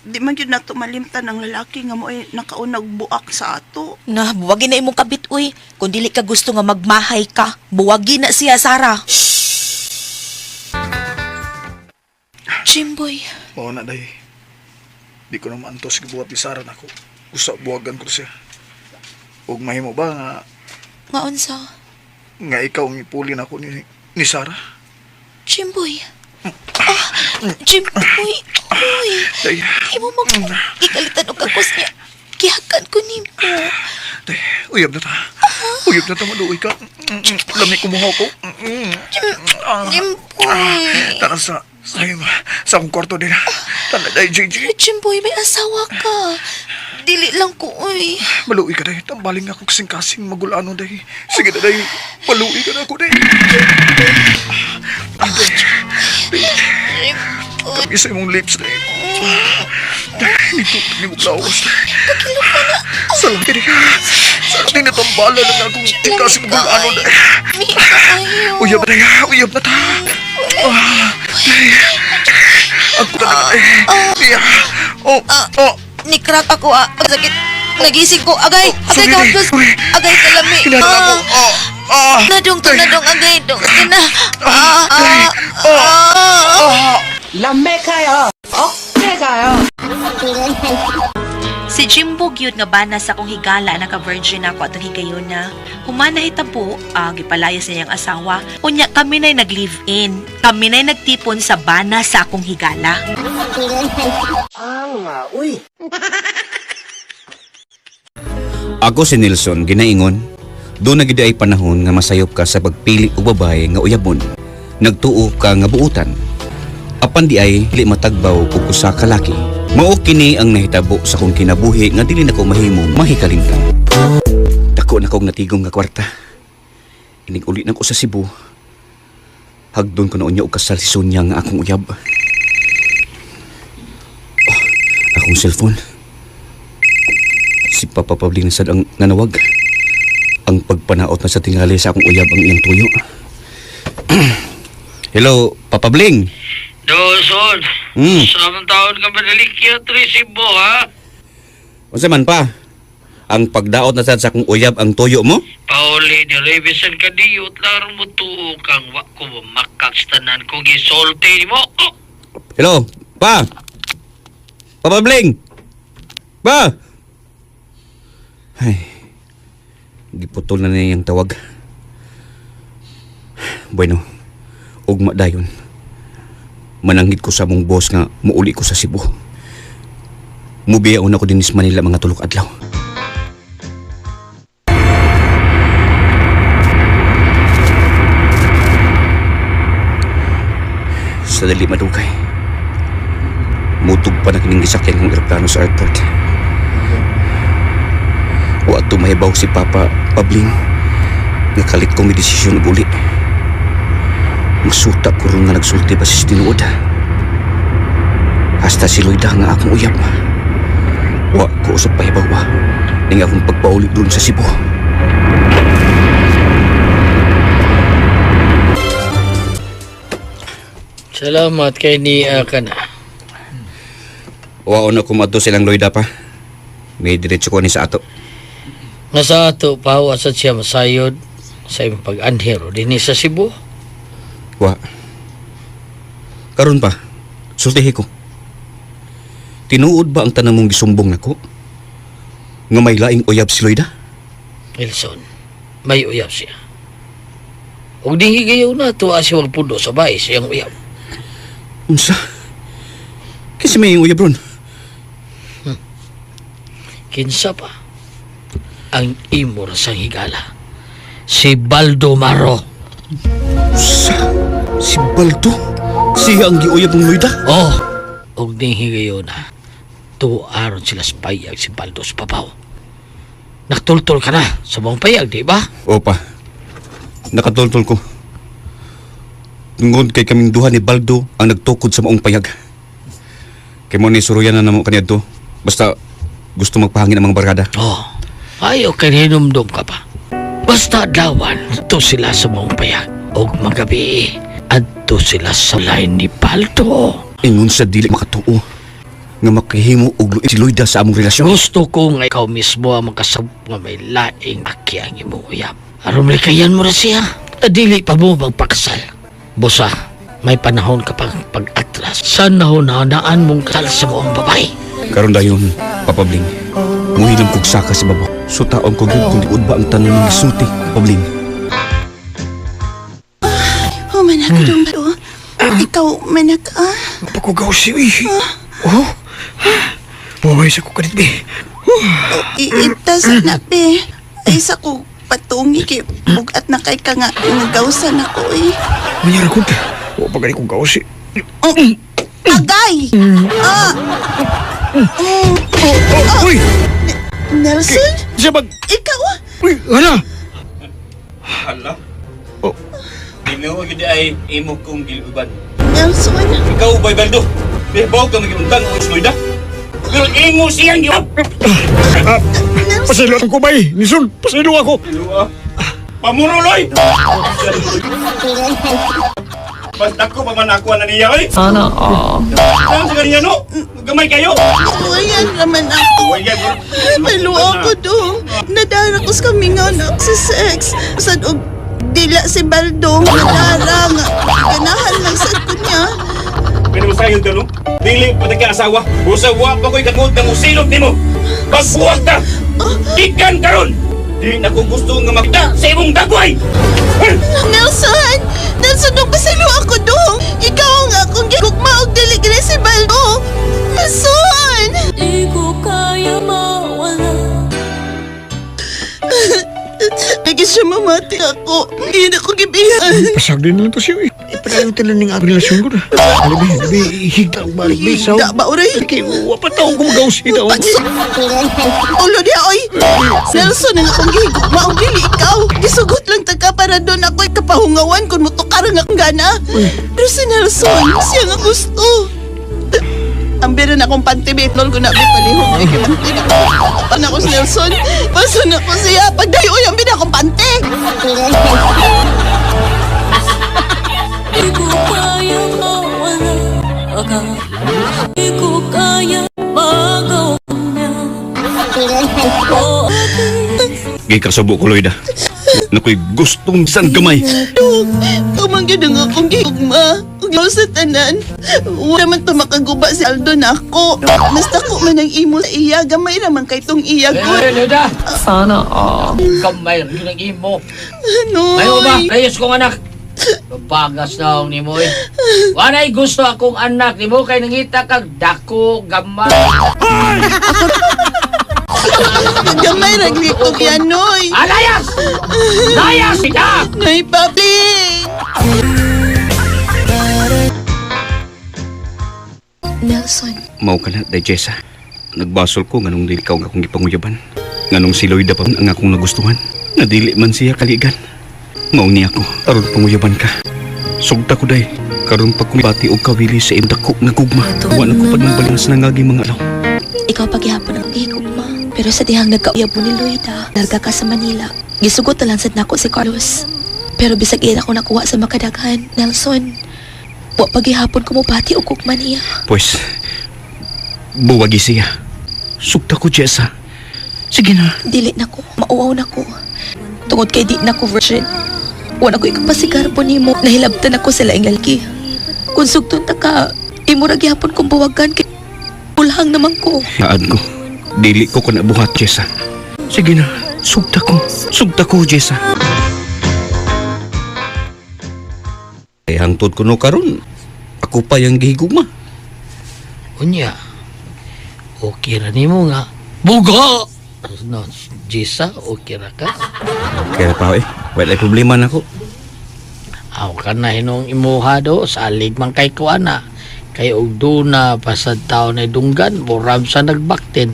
Speaker 3: Di man gyud nato malimtan ang lalaki nga mo'y nakaunag buak sa ato.
Speaker 7: Na, buwagin na imong kabit uy. Kung dili ka gusto nga magmahay ka, buwagin na siya, Sarah. Jimboy,
Speaker 9: Mao na day. Di ko na maantos gibuhat ni Sarah nako. Usa buwagan ko siya. Ug mahimo ba nga
Speaker 7: nga unsa?
Speaker 9: nga ikaw ang ipuli nako ni Sarah?
Speaker 7: Jimboy. Ah, Jimboy. Uy.
Speaker 9: Day,
Speaker 7: Imo mo gikalitan og kakos niya. Gihakan ko nimo.
Speaker 9: day, uyab na ta. Uyab na ta maluoy ka. Lami kumuha ko.
Speaker 7: Jimboy.
Speaker 9: Tara sa akong kwarto din. Tara day, JJ.
Speaker 7: Jimboy, may asawa ka. Dili lang ko, uy.
Speaker 9: Maluoy ka day. Tambaling ako kasing-kasing magulano day. Sige na day. Maluoy ka na ako day. Day. Day. Kami sa imong lips day. Nito ni mo lawas day. Sa laki day. Sa laki na tambala na akong kasing magulano day.
Speaker 7: Mi, ayo.
Speaker 9: Uyab na day. Uyab na ta. Day. Ako na day. Yeah. Oh, oh.
Speaker 7: Ni-crack ako, ah. Ang sakit. Nagising ko. Agay, agay
Speaker 9: Sorry,
Speaker 7: ka,
Speaker 9: day.
Speaker 7: haplos.
Speaker 9: Sorry.
Speaker 7: Agay kalami.
Speaker 9: Hinala ko.
Speaker 7: Ah.
Speaker 9: Oh, ah.
Speaker 7: Nadong to,
Speaker 9: Day.
Speaker 7: nadong. Agay, dong. Na. Ah,
Speaker 9: Day.
Speaker 7: ah,
Speaker 9: Oh,
Speaker 7: ah.
Speaker 9: ah.
Speaker 7: Si Jimbo gyud nga bana sa akong higala naka-virgin ako atong higayona. Human nahitabo, gipalayas niya ang asawa. Unya kami na'y nag-live-in. Kami na'y nagtipon sa bana sa akong higala.
Speaker 4: Ako si Nelson, ginaingon. Doon na gid ay panahon nga masayop ka sa pagpili og babae nga uyabon. Nagtuo ka nga buutan. Apan di ay dili matagbaw og usa ka laki. Mao kini ang nahitabo sa akong kinabuhi nga dili nako mahimo mahikalimtan. Dako na kog natigom nga kwarta. Inig uli na ko sa Cebu. Hagdon ko na unya og kasal si Sonia nga akong uyab. Oh, akong cellphone. Si Papa Pabling na sad ang nanawag. Ang pagpanaot na sa tingali sa akong uyab ang iyang tuyo. Hello, Papa Bling.
Speaker 6: Doson, sa among taon ka manalikya, Trisibo, ha?
Speaker 4: Unsa man pa? Ang pagdaot na sad sa akong uyab ang tuyo mo?
Speaker 6: Pauli, diribisan ka diyot, laro mo tuo kang wa ko makakstanan kung gisulti mo. Oh!
Speaker 4: Hello, pa. Papa Bling. Pa. Ay. Giputol na niya iyang tawag. Bueno, ugma dayon. Mananghid ko sa mong boss nga muuli ko sa Cebu. Mubiya una ko din sa Manila mga tulok adlaw. Sa dali madugay. Mutog pa na kining gisakyan ng eroplano sa airport. Wa tumahibaw si Papa Pabling. Nakalit kong may desisyon og uli. Masuta ko ron nga nagsulti ba sa tinuod. Hasta si Loida nga akong uyab. Wa ko usap pahibaw ba. Ning akong pagpauli dun sa Cebu.
Speaker 6: Salamat kay niya ka na.
Speaker 4: Wa na kumadto silang Loida pa. May diretso ko ni sa ato.
Speaker 6: Nga sa ato, pawa sa siya masayod sa imong pag-anhero dinhi sa Cebu.
Speaker 4: Wa. Karon pa, sultihi ko. Tinuod ba ang tanan mong gisumbong nako? Nga may laing uyab si Loida?
Speaker 6: Wilson, may uyab siya. Ug dihigayon na tuwa siya magpundo sa bahay sa iyang uyab.
Speaker 4: Unsa? Kasi may uyab ron.
Speaker 6: Kinsa pa ang imo ra sang higala. Si Baldomaro.
Speaker 4: Unsa? Si Baldo? Siya ang giuyab ng Loida?
Speaker 6: Oh, ug dihigayon na tuaron sila sa payag si Baldo sa papaw. Naktultol ka na sa mong payag, di ba?
Speaker 4: Opa. Nakatultol ko. Tungod kay kaming duha ni Baldo ang nagtukod sa maong payag. Kay mo ni suruyan na namo kaniadto. Basta gusto magpahangin ang mga barkada.
Speaker 6: Oh, ayaw kay hinumdum ka pa. Basta adlawan, to sila sa mong payag. Og magabi, adto sila sa line ni Baldo.
Speaker 4: Ingon sa dili makatuo nga makahimo og luib si Loida sa among relasyon.
Speaker 6: Gusto ko nga ikaw mismo ang makasab nga may laing aki ang imong uyab. Aron likayan mo na siya. Dili pa mo magpakasal. Busa, may panahon ka pang pag-atras. Sa nahunanaan mong kasal sa maong babae.
Speaker 4: Karon dayon, Papa Bling. Muhilam kog saka sa baba. Sutaon ko gyud kung diud ba ang tanan ng gisulti, Papa Bling.
Speaker 3: Oh, manak, dong ba? Ikaw, manak, ah.
Speaker 11: Pakugaw si uy. Oh. Buhay sa kukanit be.
Speaker 3: Oh, iitas na, be. Ay, sa ko patungi kay bugat na kay ka nga nagawsan ako eh.
Speaker 11: Manyara ko. Wa pa gani kong gaw si.
Speaker 3: Oh, agay! Ah! Mm.
Speaker 11: Oh, uy.
Speaker 3: Nelson?
Speaker 11: Siya bag.
Speaker 3: Ikaw ah?
Speaker 11: Uy, hala.
Speaker 4: Hala.
Speaker 11: Oh.
Speaker 4: Ginoo gyud ay imo kong giluban.
Speaker 3: Nelson?
Speaker 4: Ikaw bay Baldo. Bibaw ka magiuntang og Loida. Pero imo siyang giuab.
Speaker 11: Ah,
Speaker 3: Nelson?
Speaker 11: pasaylo ko bay. Nisun, pasaylo ako.
Speaker 4: Pamuruloy. Basta ko pa man ako na niya oy. Sana all. Saan sa kaniya no? Gamay kayo.
Speaker 3: Luwayan naman ako.
Speaker 4: Luwayan.
Speaker 3: Maluwa ko dong. Nadara ko sa kami nga anak sa sex. Sad og dila si Baldo. Nadara nga. Ganahan lang sad ko niya.
Speaker 4: Pero sayo ka no? Dili pa ka asawa. Busa wa pa ko'y katungod ng usilot nimo. Pagbuwag ta. Gikan karon. Di na ko gusto nga makita sa imong dagway.
Speaker 3: Nelson! Nelson, dong pasalo ako dong. Ikaw ang akong gigugma og dili gani si Baldo. Nelson!
Speaker 12: Di ko kaya mawala.
Speaker 3: Lagi siya mamati ako. Hindi na ko gibihan.
Speaker 11: Pasag din lang to siya uy. Ipadayon tanan ning ang relasyon ko na. Ano be, be, higda ang balik be. Saw.
Speaker 3: Higda ba, oray?
Speaker 11: Kay wa pa taong kumagaw si daw.
Speaker 3: Pagso... Ulo niya, oy! Nelson, ang akong gihigugma og dili ikaw. Gisugot lang ta ka para doon ako'y kapahungawan kung mutukar ang akong gana. Pero si Nelson, siya nga gusto. Ang bira na akong panty, betlol ko na may palihog. Ay, panty na ko. Pan ako si Nelson. Paso na ko siya. Pagdayo, oy, ang bira akong panty.
Speaker 12: Di ko kaya mawala ka. Di ko kaya magawa niya. Oh,
Speaker 4: Gikasubo ko Loida. Nakoy gustong san gamay.
Speaker 3: Dong, tumanggid ang akong gigugma. Ug sa tanan. Wala man to makaguba si Aldo na ako. Mas dako man ang imo sa iya. Gamay raman kay tong iya ko.
Speaker 6: Eh, Loida! Sana all. Kamay rin ang imo.
Speaker 3: Noy.
Speaker 6: Mayo ba? Reyes kong anak. Bagas na akong nimo eh. Wanay gusto akong anak nimo kay nangita kag dako gamay.
Speaker 3: Gamay ra glikog yan, Noy.
Speaker 6: Alayas! Layas kita!
Speaker 3: Noy, papi!
Speaker 7: Nelson,
Speaker 4: Mao ka na, Day Jessa. Nagbasol ko nganong dili ka ang akong gipanguyaban. Nganong si Loida pa ang akong nagustuhan. Nadili man siya kaligan. Mao ni ako, aron panguyaban ka. Sugta ko day, karon pa kumibati og kawili sa imong dako nga gugma. Wa na ko pagmabalang sa nangaging mga alaw.
Speaker 7: ikaw paghihapon ang gihigugma. Pero sa dihang nagkauyab mo ni Loida, narga ka sa Manila. Gisugot na lang sad nako si Carlos. Pero bisag ila ko nakuha sa makadaghan, Nelson. Wa paghihapon ko mobati og gugma niya.
Speaker 4: Pues, buwagi siya. Sugta ko, Jessa. Sige na.
Speaker 7: Dili na ko, mauaw na ko. Tungod kay di na ko virgin. Wala ko ikapasigarbo nimo, nahilabtan ako sa laing lalaki. Kung sugton ta ka, imo ra gihapon kong buwagan kay ulhang naman ko.
Speaker 4: Naad ko. Dili ko kana buhat, Jessa. Sige na. Sugta ko. Sugta ko, Jessa. Kay hangtod kuno karon, ako pa yang gihigugma.
Speaker 6: Unya, okay ra nimo nga. Buga! No, Jisa, okay ra ka?
Speaker 4: Kaya pa eh, wala problema nako.
Speaker 6: Aw ka na hinong imuha do, salig man kay ko ana. Kay og duna pasad tao na dunggan, murab sa nagbaktin.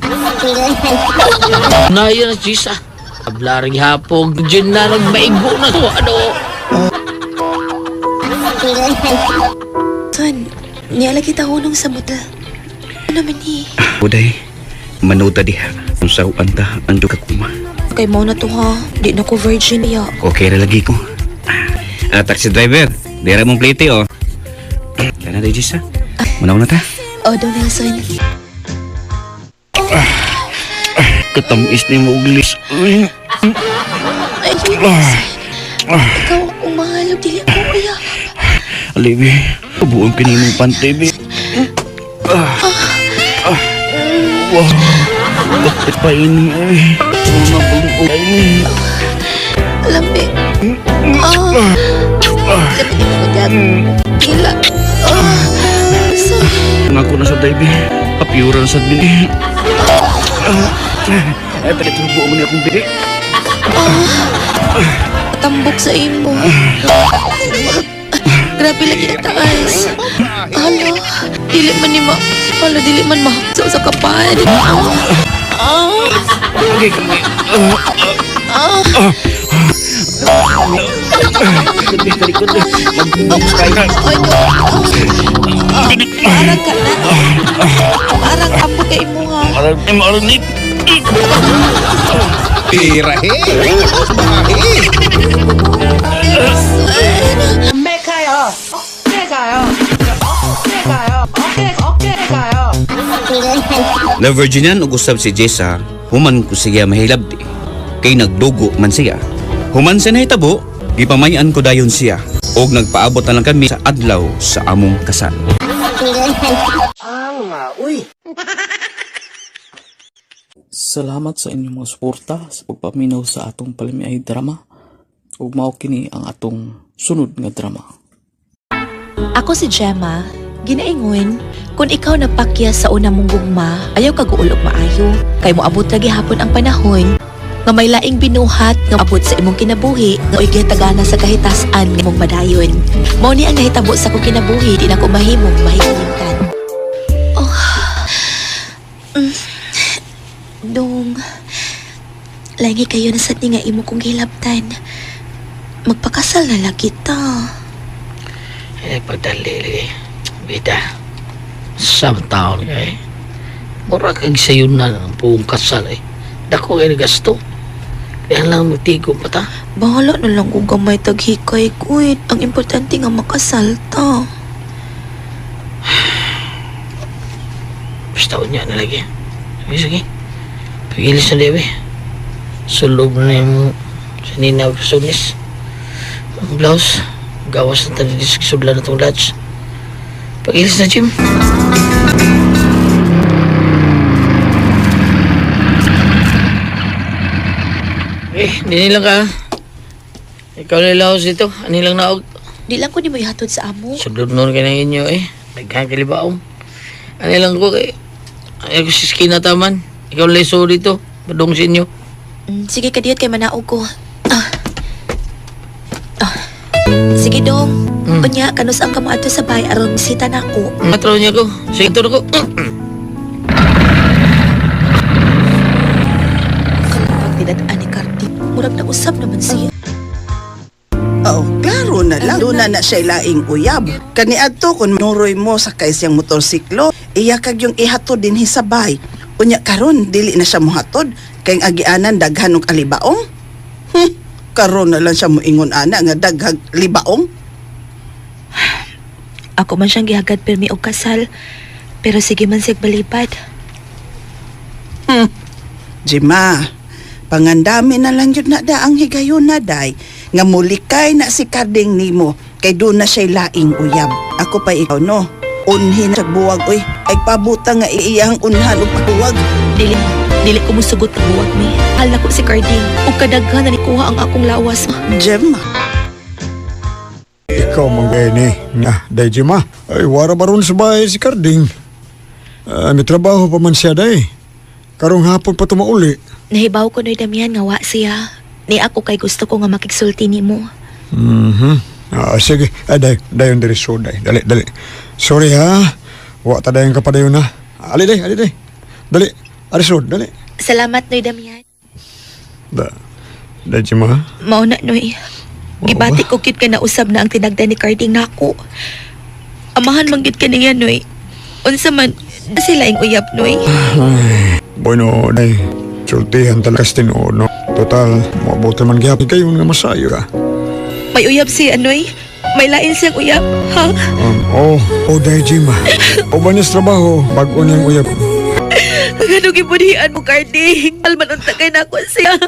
Speaker 6: Na yun na Jisa. Ablaring hapog, dyan na nagmaigo na to. Ano?
Speaker 7: Son, niya lagi tahunong sa motel. Ano man ni?
Speaker 4: Uday, manuta diha. Ang sawan ta, ang duka kuma.
Speaker 7: Kay mo na to ha. Di na ko virgin ya.
Speaker 4: Okay ra lagi ko. Ah, taxi driver, dira mong plate oh. Kana day Jisa. Manaw na ta.
Speaker 7: O, Don Nelson.
Speaker 4: Katamis ni mo uglis. Uy.
Speaker 7: Ay, Nelson. Ikaw akong mahal. ug Dili ako uya.
Speaker 4: Alibi, buong kini mong pantay, bi. Ah. Ah. Wow. Bakit pa ini ay? Mga buong ini.
Speaker 7: Lamig. Ah. Lamig ni mo dyan. Gila. Ah. Nelson.
Speaker 4: Nga ko na sa day, bi. Kapiyura na sa bin. Ay, talit buo mo ni akong bili.
Speaker 7: Tambok sa imo. Grabe lagi na taas. Hala, dili man ni ma... Hala, dili man ma... Sa kapan. Ah.
Speaker 4: Okay, kami.
Speaker 7: Ah.
Speaker 4: Talikod, talikod. Mag-box kayo.
Speaker 7: Ay, no. Parang ka na. Parang ambo kay imo ha.
Speaker 4: Marag, marag ni. Na Virginian ug usab si Jessa, human ko siya mahilabti. Kay nagdugo man siya. Human sa nahitabo, gipamayan ko dayon siya. Og nagpaabot na lang kami sa adlaw sa among kasal.
Speaker 2: Salamat sa inyong mga suporta sa pagpaminaw sa atong palamiay drama ug mao kini ang atong sunod nga drama.
Speaker 7: Ako si Gemma. Ginaingon, kung ikaw napakya sa una mong gugma, ayaw ka guulog maayo. Kay moabot lagi hapon ang panahon nga may laing binuhat nga abot sa imong kinabuhi nga uy gitagana sa kahitasan nga imong madayon. Mao ni ang nahitabo sa akong kinabuhi di na ko mahimong mahihimtan. Oh. Dong. Lagi kayo na sad ni nga imo kong gilabtan. Magpakasal na lang kita.
Speaker 6: Eh, pagdali lagi. Bida. Sa taon ka eh. Mura kag sayo na ang buong kasal eh. Dako kayo gasto. Kaya lang magtigo pa ta.
Speaker 7: Bahala na lang kung gamay taghikay ko eh. Ang importante nga makasal ta.
Speaker 6: Basta unya na lagi. Sige, sige. Pagilis na dewe. Sulob na yung sa nina sunis. Ang blouse. Gawas na tayo sudlan na itong latch. Pagilis na, Jim. Eh, hindi lang ka. Ikaw nilaos dito. Anilang naog.
Speaker 7: Di lang ko ni mo ihatod sa amo.
Speaker 6: Sudod nun kayo ng inyo eh. Daghang kalibaong. Ano lang ko kay... Ay, ko si Skin na taman. Ikaw leso dito. Badong sa inyo.
Speaker 7: Sige kadiyot kay manaog ko. Ah. Ah. Sige dong. Unya kanus ang kamo adto sa bay aron bisita nako.
Speaker 6: Matro niya ko. Sige, ito na ko.
Speaker 7: Kalapag dinad-an ni Cardi. Murag na usab naman siya.
Speaker 8: Oh, klaro na lang. Doon na na siya laing uyab. Kaniadto kun nuroy mo sakay siyang motorsiklo, iya kag yung ihatod din hisabay. Unya karon dili na siya mohatod kay ang agianan daghan og alibaong. Karon na lang siya moingon ana nga daghag libaong.
Speaker 7: Ako man siyang gihagad pirmi og kasal. Pero sige man sig balibad.
Speaker 8: Jima, pangandami na lang yun na da ang higayon na day, nga mulikay na si Karding nimo, kay doon na siya'y laing uyab. Ako pa ikaw no, unhin sa buwag oy, ay pabuta nga iyang unhan o pabuwag.
Speaker 7: Dili, dili ko musugot ang buwag mi. Hala ko si Carding. Ug kadaghan na nikuha ang akong lawas.
Speaker 8: Gemma.
Speaker 11: Ikaw mang ni. Nga, day Jima. Ay, wara ba ron sa bahay si Carding? Ah, may trabaho pa man siya, day. Karong hapon pa tumauli.
Speaker 7: Nahibaw ko Noy Damian nga wa siya. Ni ako kay gusto ko nga makigsulti nimo.
Speaker 11: Mhm. Ah, sige. Ay, day, dayon diri so, day. Dali, dali. Sorry ha. Wa ta dayon ka padayon ha. Ali day, ali day. Dali. Ali so, dali.
Speaker 7: Salamat Noy Damian.
Speaker 11: Da. Day Jima.
Speaker 7: Mao na Noy. Gibati ko gyud ka nausab na ang tinagda ni Carding nako. Amahan man gyud ka niya Noy. Unsa man sila ing uyab Noy.
Speaker 11: Ay, bueno, day. Sultihan talaga sa tinuod, no? Total, mabuti man gihapon kayo nga masayo ka.
Speaker 7: May uyab siya Noy. May lain siyang uyab, ha?
Speaker 11: Oh, day Jima. Uban niya sa trabaho, bago niyang uyab.
Speaker 7: Ano gibunihan mo, Carding? Alman unta kay nako siya.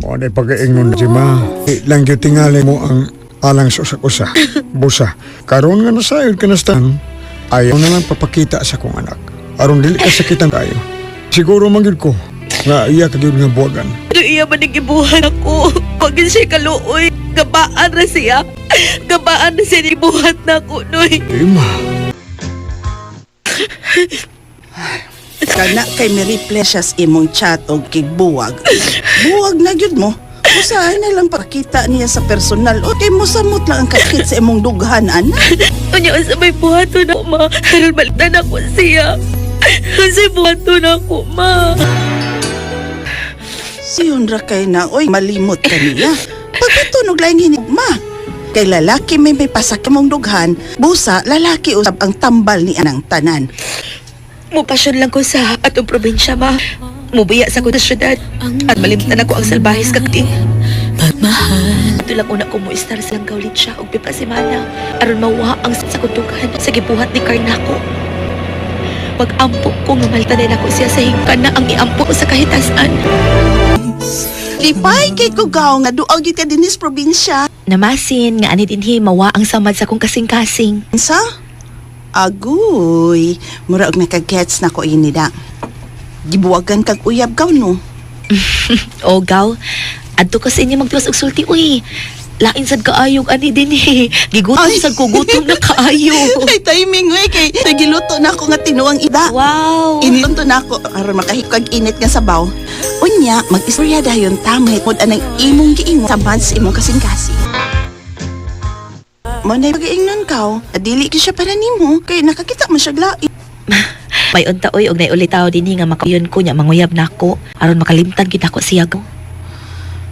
Speaker 11: Mo na pag-iingon, Jima. Di lang gyud tingali mo ang alang sa usa-usa. Busa, karon nga nasayod ka na stan, ayaw na lang papakita sa kong anak. Aron dili ka sakitan kayo. Siguro man gyud ko nga iya ka gyud nga buwagan.
Speaker 7: Ano iya man ang gibuhat ako? Pagin siya kaluoy. Gabaan ra siya. Gabaan na siya gibuhat na ako, Noy.
Speaker 11: Jima.
Speaker 8: Kana kay mi-reply siya sa imong chat og kigbuwag. Buwag na gyud mo. Usahay na lang pakita niya sa personal. O kay mosamot lang ang kakit sa imong dughan, ana.
Speaker 7: Unya, unsa may buhaton ako, ma. Karon balitan ako siya. Unsay buhaton ako, ma.
Speaker 8: Siyon ra kay na, oy, malimot ka niya. Pagkatunog laing hinigma. Kay lalaki may may pasak mong dughan, busa lalaki usab ang tambal ni anang tanan.
Speaker 7: Mupasyon lang ko sa atong probinsya, ma. Mubiya sa ko sa syudad. At malimtan ako ang salbahis kakting. Ito lang una ko mo istar sa langgaw siya og pipa semana aron mawa ang sa kutukan sa gibuhat ni Karnako. Pag-ampo ko nga maltanay nako siya sa hingka na ang iampo ko sa kahitasan.
Speaker 3: Lipay kay kugaw nga duaw gyud ka dinhi sa probinsya.
Speaker 7: Namasin nga ani dinhi mawa ang samad sa kong kasing-kasing.
Speaker 3: Sa? Agoy, mura og nakagets na ko ini da. Gibuwagan kag uyab gaw no.
Speaker 7: O gaw, adto ka sa inyo magtuwas og sulti uy. Lain sad kaayog ani dinhi. Gigutom
Speaker 3: Ay.
Speaker 7: sad ko gutom na kaayo.
Speaker 3: Ay timing we kay nagiluto na ako nga tinuang ida.
Speaker 7: Wow.
Speaker 3: Iniluto na ako aron makahikog init nga sabaw. Unya, mag-istorya dayon tamay pod anang imong giingon sa sa imong kasing-kasing. Mo na pag-iingnon kaw, dili gyud siya para nimo kay nakakita man siya lain.
Speaker 7: May unta oy og naulitaw dinhi nga makayon ko nya manguyab nako aron makalimtan gid ako siya go.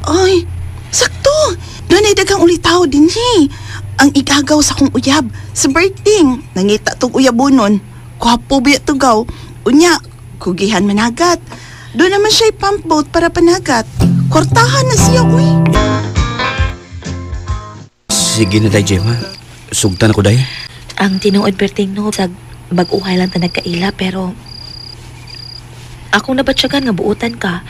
Speaker 3: Ay, sakto. Doon ay daghang ulitaw dinhi. Ang igagaw sa kong uyab, sa birthday. Nangita tong uyabonon. Kwapo biya tugaw. Unya, kugihan managat. Doon naman siya pump boat para panagat. Kwartahan na siya, uy.
Speaker 4: Sige na, day Gemma. Sugtan ako, day.
Speaker 7: Ang tinuod perting no sag bag-uhay lang ta nagkaila pero akong nabatsyagan nga buutan ka.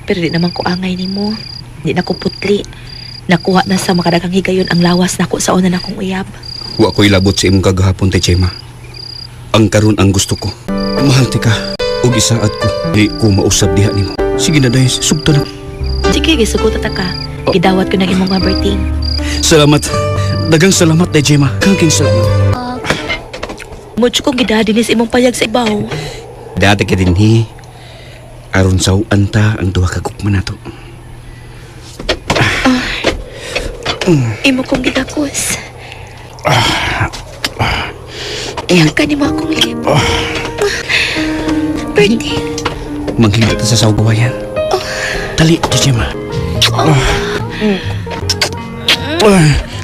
Speaker 7: Pero di naman ko angay nimo. Di na ko putli. Nakuha na sa makadaghang higayon ang lawas nako sa una nakong uyab.
Speaker 4: Wa ko'y labot sa imong kagahapon, tay Gemma. Ang karon ang gusto ko. Mahal ti ka. Ug isaad ko. Di ko mausab diha nimo. Sige na, day. Sugtan ako.
Speaker 7: Sige, gisugot ta ka. Gidawat ko ng imong nga birthday.
Speaker 4: Salamat. Dagang salamat, day Gemma. Kangking salamat.
Speaker 7: Mucho kong gidadinis imong payag sa ibaw.
Speaker 4: Dati ka dinhi. Aron saw-an ta ang duha ka gugma nato.
Speaker 7: Imo kong gidakos. Iyang ka nimo akong lip. Bertie,
Speaker 4: Manghigda ta sa sawgawayan. Dali, day Gemma.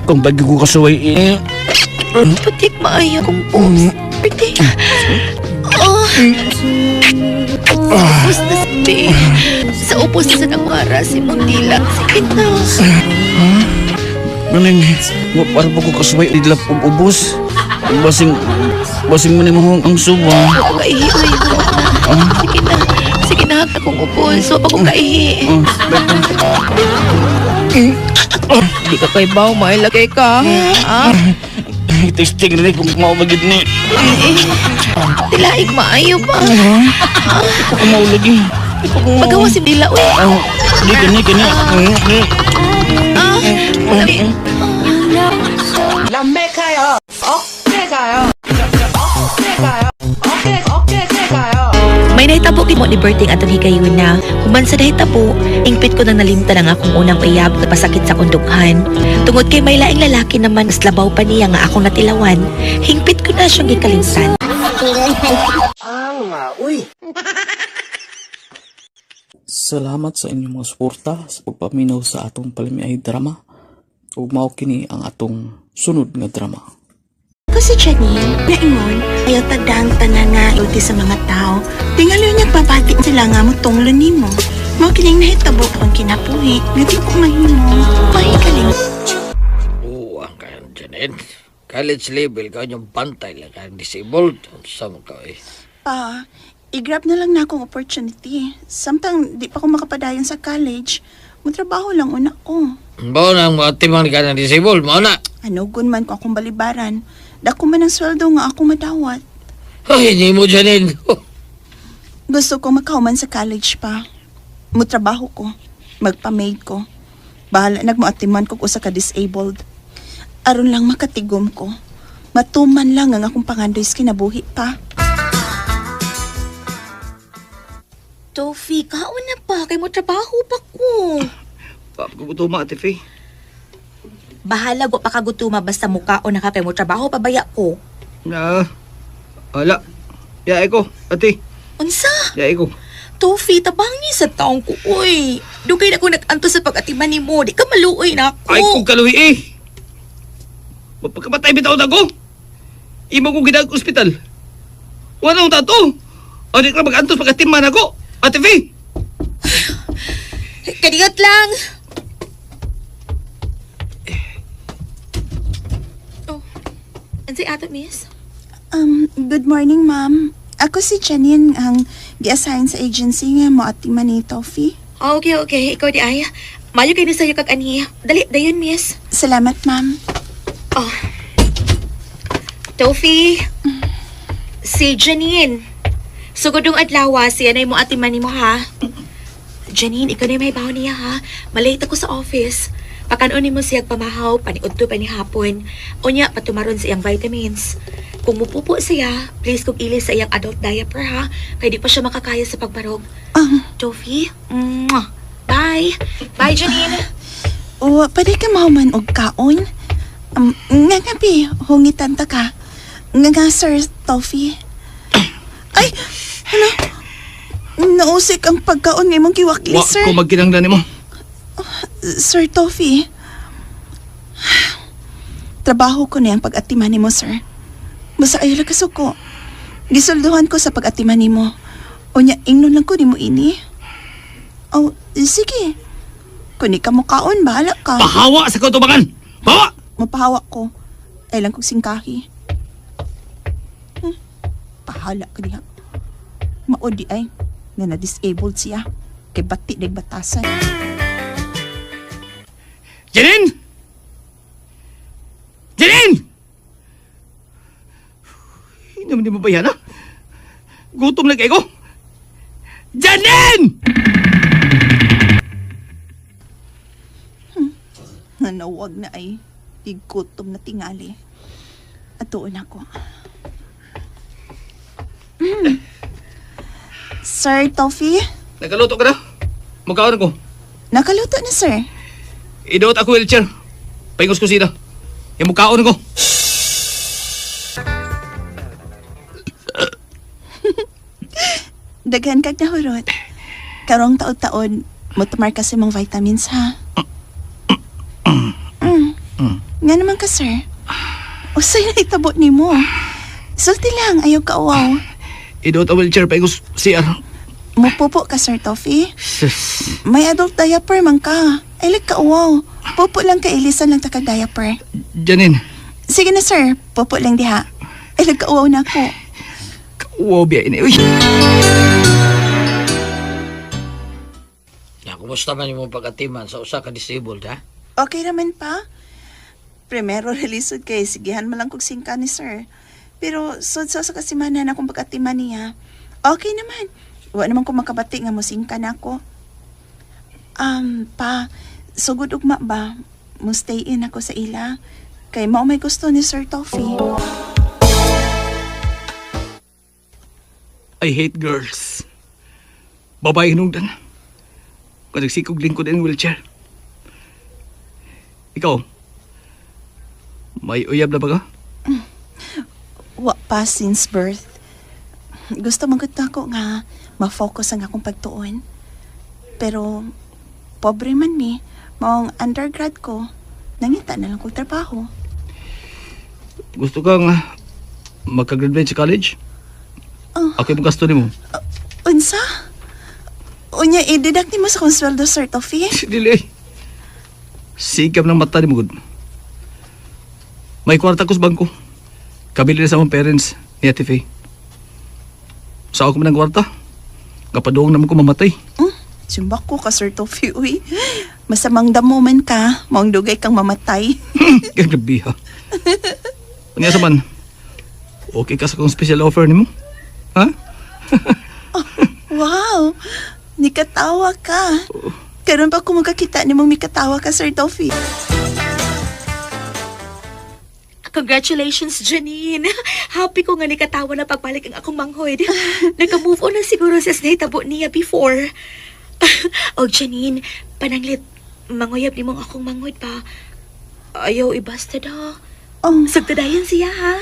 Speaker 4: Kung bagyo ko kasuway, eh.
Speaker 7: putik maayo kong boobs. Bertie. Oh. Upos na si Sa upos na sa nangwara si mong dila. Sige na.
Speaker 4: Maning, para po ko kasuway, idlap og ubos. Basing, basing mo ni mahong ang suba.
Speaker 7: Ako kaihi. Uy, na. Sige na. Sige na, akong upos. Wa pa kong kaihi. Di ka kay baw, mailagay ka. Ah?
Speaker 4: Testing rin kung maubagid ni.
Speaker 7: Eh, Tilaig maayo pa.
Speaker 4: Ikaw kung maulagi. Ikaw kung
Speaker 7: Pagawa si Dila, uy.
Speaker 4: Ah, Di, gani, gani.
Speaker 7: Ah, sabi. May nahitabo kimo ni Berting atong higayuna. Human sa nahitabo, ingpit ko nang nalimtan ang akong unang uyab na pasakit sa kondukhan. Tungod kay may laing lalaki naman mas labaw pa niya nga akong natilawan, hingpit ko na siyang gikalimtan.
Speaker 2: Salamat sa inyong mga suporta sa pagpaminaw sa atong palimiay drama. Ug mao kini ang atong sunod nga drama.
Speaker 3: Ako si Janine, naingon, ayaw tagdang tanan nga ulti sa mga tao. Tingalo niya pabati sila nga mo tunglo nimo. Mao kining nahitabo ang kinabuhi, nga di ko mahimo. Mahikaling.
Speaker 6: Oo, ang kayang Janet. College level ka yung bantay lang kayang disabled. Sa mo ka eh.
Speaker 3: Pa, i-grab na lang na akong opportunity. Samtang di pa ko makapadayon sa college, mutrabaho lang una ko.
Speaker 6: Mao na ang mga timang ka ng disabled, mao na.
Speaker 3: Ano gun man ko akong balibaran, dako man ang sweldo nga ako madawat.
Speaker 6: Ay, hindi mo Janet.
Speaker 3: Gusto ko makauman sa college pa. Mutrabaho ko. Magpa-maid ko. Bahala nagmuatiman ko usa ka disabled. Aron lang makatigom ko. Matuman lang ang akong pangandoy sa kinabuhi pa.
Speaker 7: Tofi, kaon na pa. Kay mo trabaho pa ko.
Speaker 4: Pagkugutuma, Ate Faye.
Speaker 7: Bahala wa pa kagutuma basta mukaon na ka kay mo trabaho pabaya ko.
Speaker 4: Na, ala. Yae ko, ate.
Speaker 7: Unsa?
Speaker 4: Yae ko.
Speaker 7: Tofi, tabangi sa taong ko, uy. Dugay na ko nag-antos sa pag-atiman nimo. Di ka maluoy na ako.
Speaker 4: Ay, kung kaluhi eh. Mapagkamatay bitaw na ko. Imo kong ginag ospital. Wala akong tato. O di ka mag-antos pagkatiman ako. Ate Faye.
Speaker 7: Kadigat lang. Oh, unsay ato, miss?
Speaker 3: Good morning, ma'am. Ako si Janine ang gi-assign sa agency nga moatiman ni Toffee.
Speaker 7: Ah, okay, okay. Ikaw di ay. Mayo kayo na sa'yo kag ani. Dali, dayon, miss.
Speaker 3: Salamat, ma'am.
Speaker 7: Oh. Tofi. Si Janine. Sugod ang adlaw, siya na mo atiman nimo ha. Janine, ikaw na yung may baho niya ha. Malate ako sa office. Pakanon nimo siya pamahaw, paniudto pa ni hapon. Unya, patumaron sa iyang vitamins. Kung mupupo siya, please kog ilis sa iyang adult diaper ha. Kay di pa siya makakaya sa pagbarog. Tofi, mwah. Bye. Bye, Janine.
Speaker 3: O, pwede ka mahuman og kaon? Nga nga, pi, hungitan ta ka. Nga nga, Sir Toffee. Ay, hala. Nausik ang pagkaon nga imong giwakli,
Speaker 4: Wa
Speaker 3: sir.
Speaker 4: ko magkinanglan nimo.
Speaker 3: Sir Toffee. Trabaho ko na ang pag-atiman nimo, sir. Basta ayaw lang kasuko. Gisulduhan ko sa pag-atiman nimo. Unya, ingnon lang ko nimo ini. Oh, sige. Kung di ka mo kaon, bahala ka.
Speaker 4: Pahawa sa kautubangan. Bawa!
Speaker 3: Mapahawa ko. Ay lang kong singkahi. Pahala ka diha. Maodi ay nga na-disabled siya. Kay bati dag batasan.
Speaker 4: Janine! Janine! Hindi naman di mo ba yan, ha? Gutom na kayo ko. Janine!
Speaker 3: Nanawag na ay igutom na tingali. Atuon ako. Sir Toffee,
Speaker 4: Nagaluto ka na? Mukhaon ako.
Speaker 3: nakaluto na sir.
Speaker 4: Iduot ako wheelchair. Paingos ko sila. Yung mukhaon ko.
Speaker 3: Daghan kag nahurot. Karong taon-taon, mutumar ka sa mong vitamins ha. Nga naman ka, sir. Usay na itabo ni mo. Sulti lang, ayaw ka uwaw.
Speaker 4: Iduot ang wheelchair paingos CR.
Speaker 3: Mupupo ka, Sir Toffee.
Speaker 4: Sus.
Speaker 3: May adult diaper man ka. Ay, like ka uwaw. Pupo lang ka, ilisan lang ta ka diaper.
Speaker 4: Janine.
Speaker 3: Sige na, sir. Pupo lang diha. Ay, like ka uwaw na ako.
Speaker 4: Wow, biya ini. Uy.
Speaker 6: Ya, kumusta man imong pag-atiman sa usa ka disabled ha?
Speaker 3: Okay naman pa. Primero relisod kay sigihan man lang kog singka ni sir. Pero sud sa kasimanan akong pag-atiman niya. Okay naman. Wa naman ko makabati nga mosingka na ako. Pa, sugod ugma ba? Mo stay in ako sa ila. Kay mao may gusto ni Sir Toffee.
Speaker 2: I hate girls. Babae hinungdan. Kung nagsikog lingkod ang wheelchair. Ikaw, may uyab na ba ka?
Speaker 3: Wa pa since birth. Gusto man gud nako nga ma-focus ang akong pagtuon. Pero pobre man mi, maong undergrad ko, nangita na lang kog trabaho.
Speaker 2: Gusto kang magka-graduate sa college?
Speaker 3: Oh.
Speaker 2: Ako yung gasto nimo.
Speaker 3: Unsa? Unya, i-deduct nimo sa akong sweldo, Sir Toffee?
Speaker 2: Dili. Sikap ng mata nimo gud. May kwarta ko sa bangko. Kabili na sa akong parents ni Ate Faye. Sa ako man ang kwarta. Kapaduong naman ko mamatay.
Speaker 3: Simba ko ka, Sir Toffee, uy. Masamang damo man ka, maong dugay kang mamatay.
Speaker 2: Grabe ha. Unya sa man, okay ka sa kong special offer nimo? Ha?
Speaker 3: Wow! Nikatawa ka. Karon pa ko magkakita nimong mikatawa ka, Sir Toffee.
Speaker 7: Congratulations, Janine. Happy ko nga nikatawa na pagbalik ang akong manghod. Naka-move on na siguro sa nahitabo niya before. Oh, Janine, pananglit, manguyab nimo ang akong manghod pa. Ayaw, ibasta da.
Speaker 3: Oh,
Speaker 7: Sugtadayon siya, ha?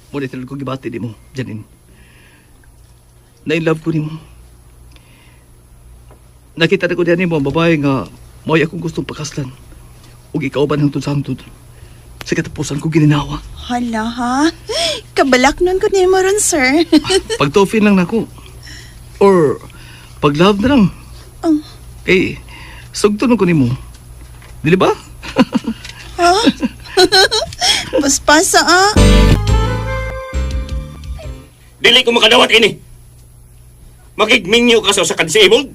Speaker 2: Muna tinod ko gibati di mo, Janine. Na-in-love ko nimo. Nakita na ko diyan nimo ang babae nga mo'y akong gustong pakaslan. Ug ikaw ba nang sa hangtod? Sa katapusan ko gininawa.
Speaker 3: Hala ha? Kabalak nun ko nimo ron, sir.
Speaker 2: Pag-toffee lang nako. Or pag-love na lang.
Speaker 3: Oh.
Speaker 2: Kay sugto nun ko nimo. Dili ba?
Speaker 3: Ha? Paspasa ah.
Speaker 13: Dili ko makadawat ini. Makigminyo ka sa usa ka disabled.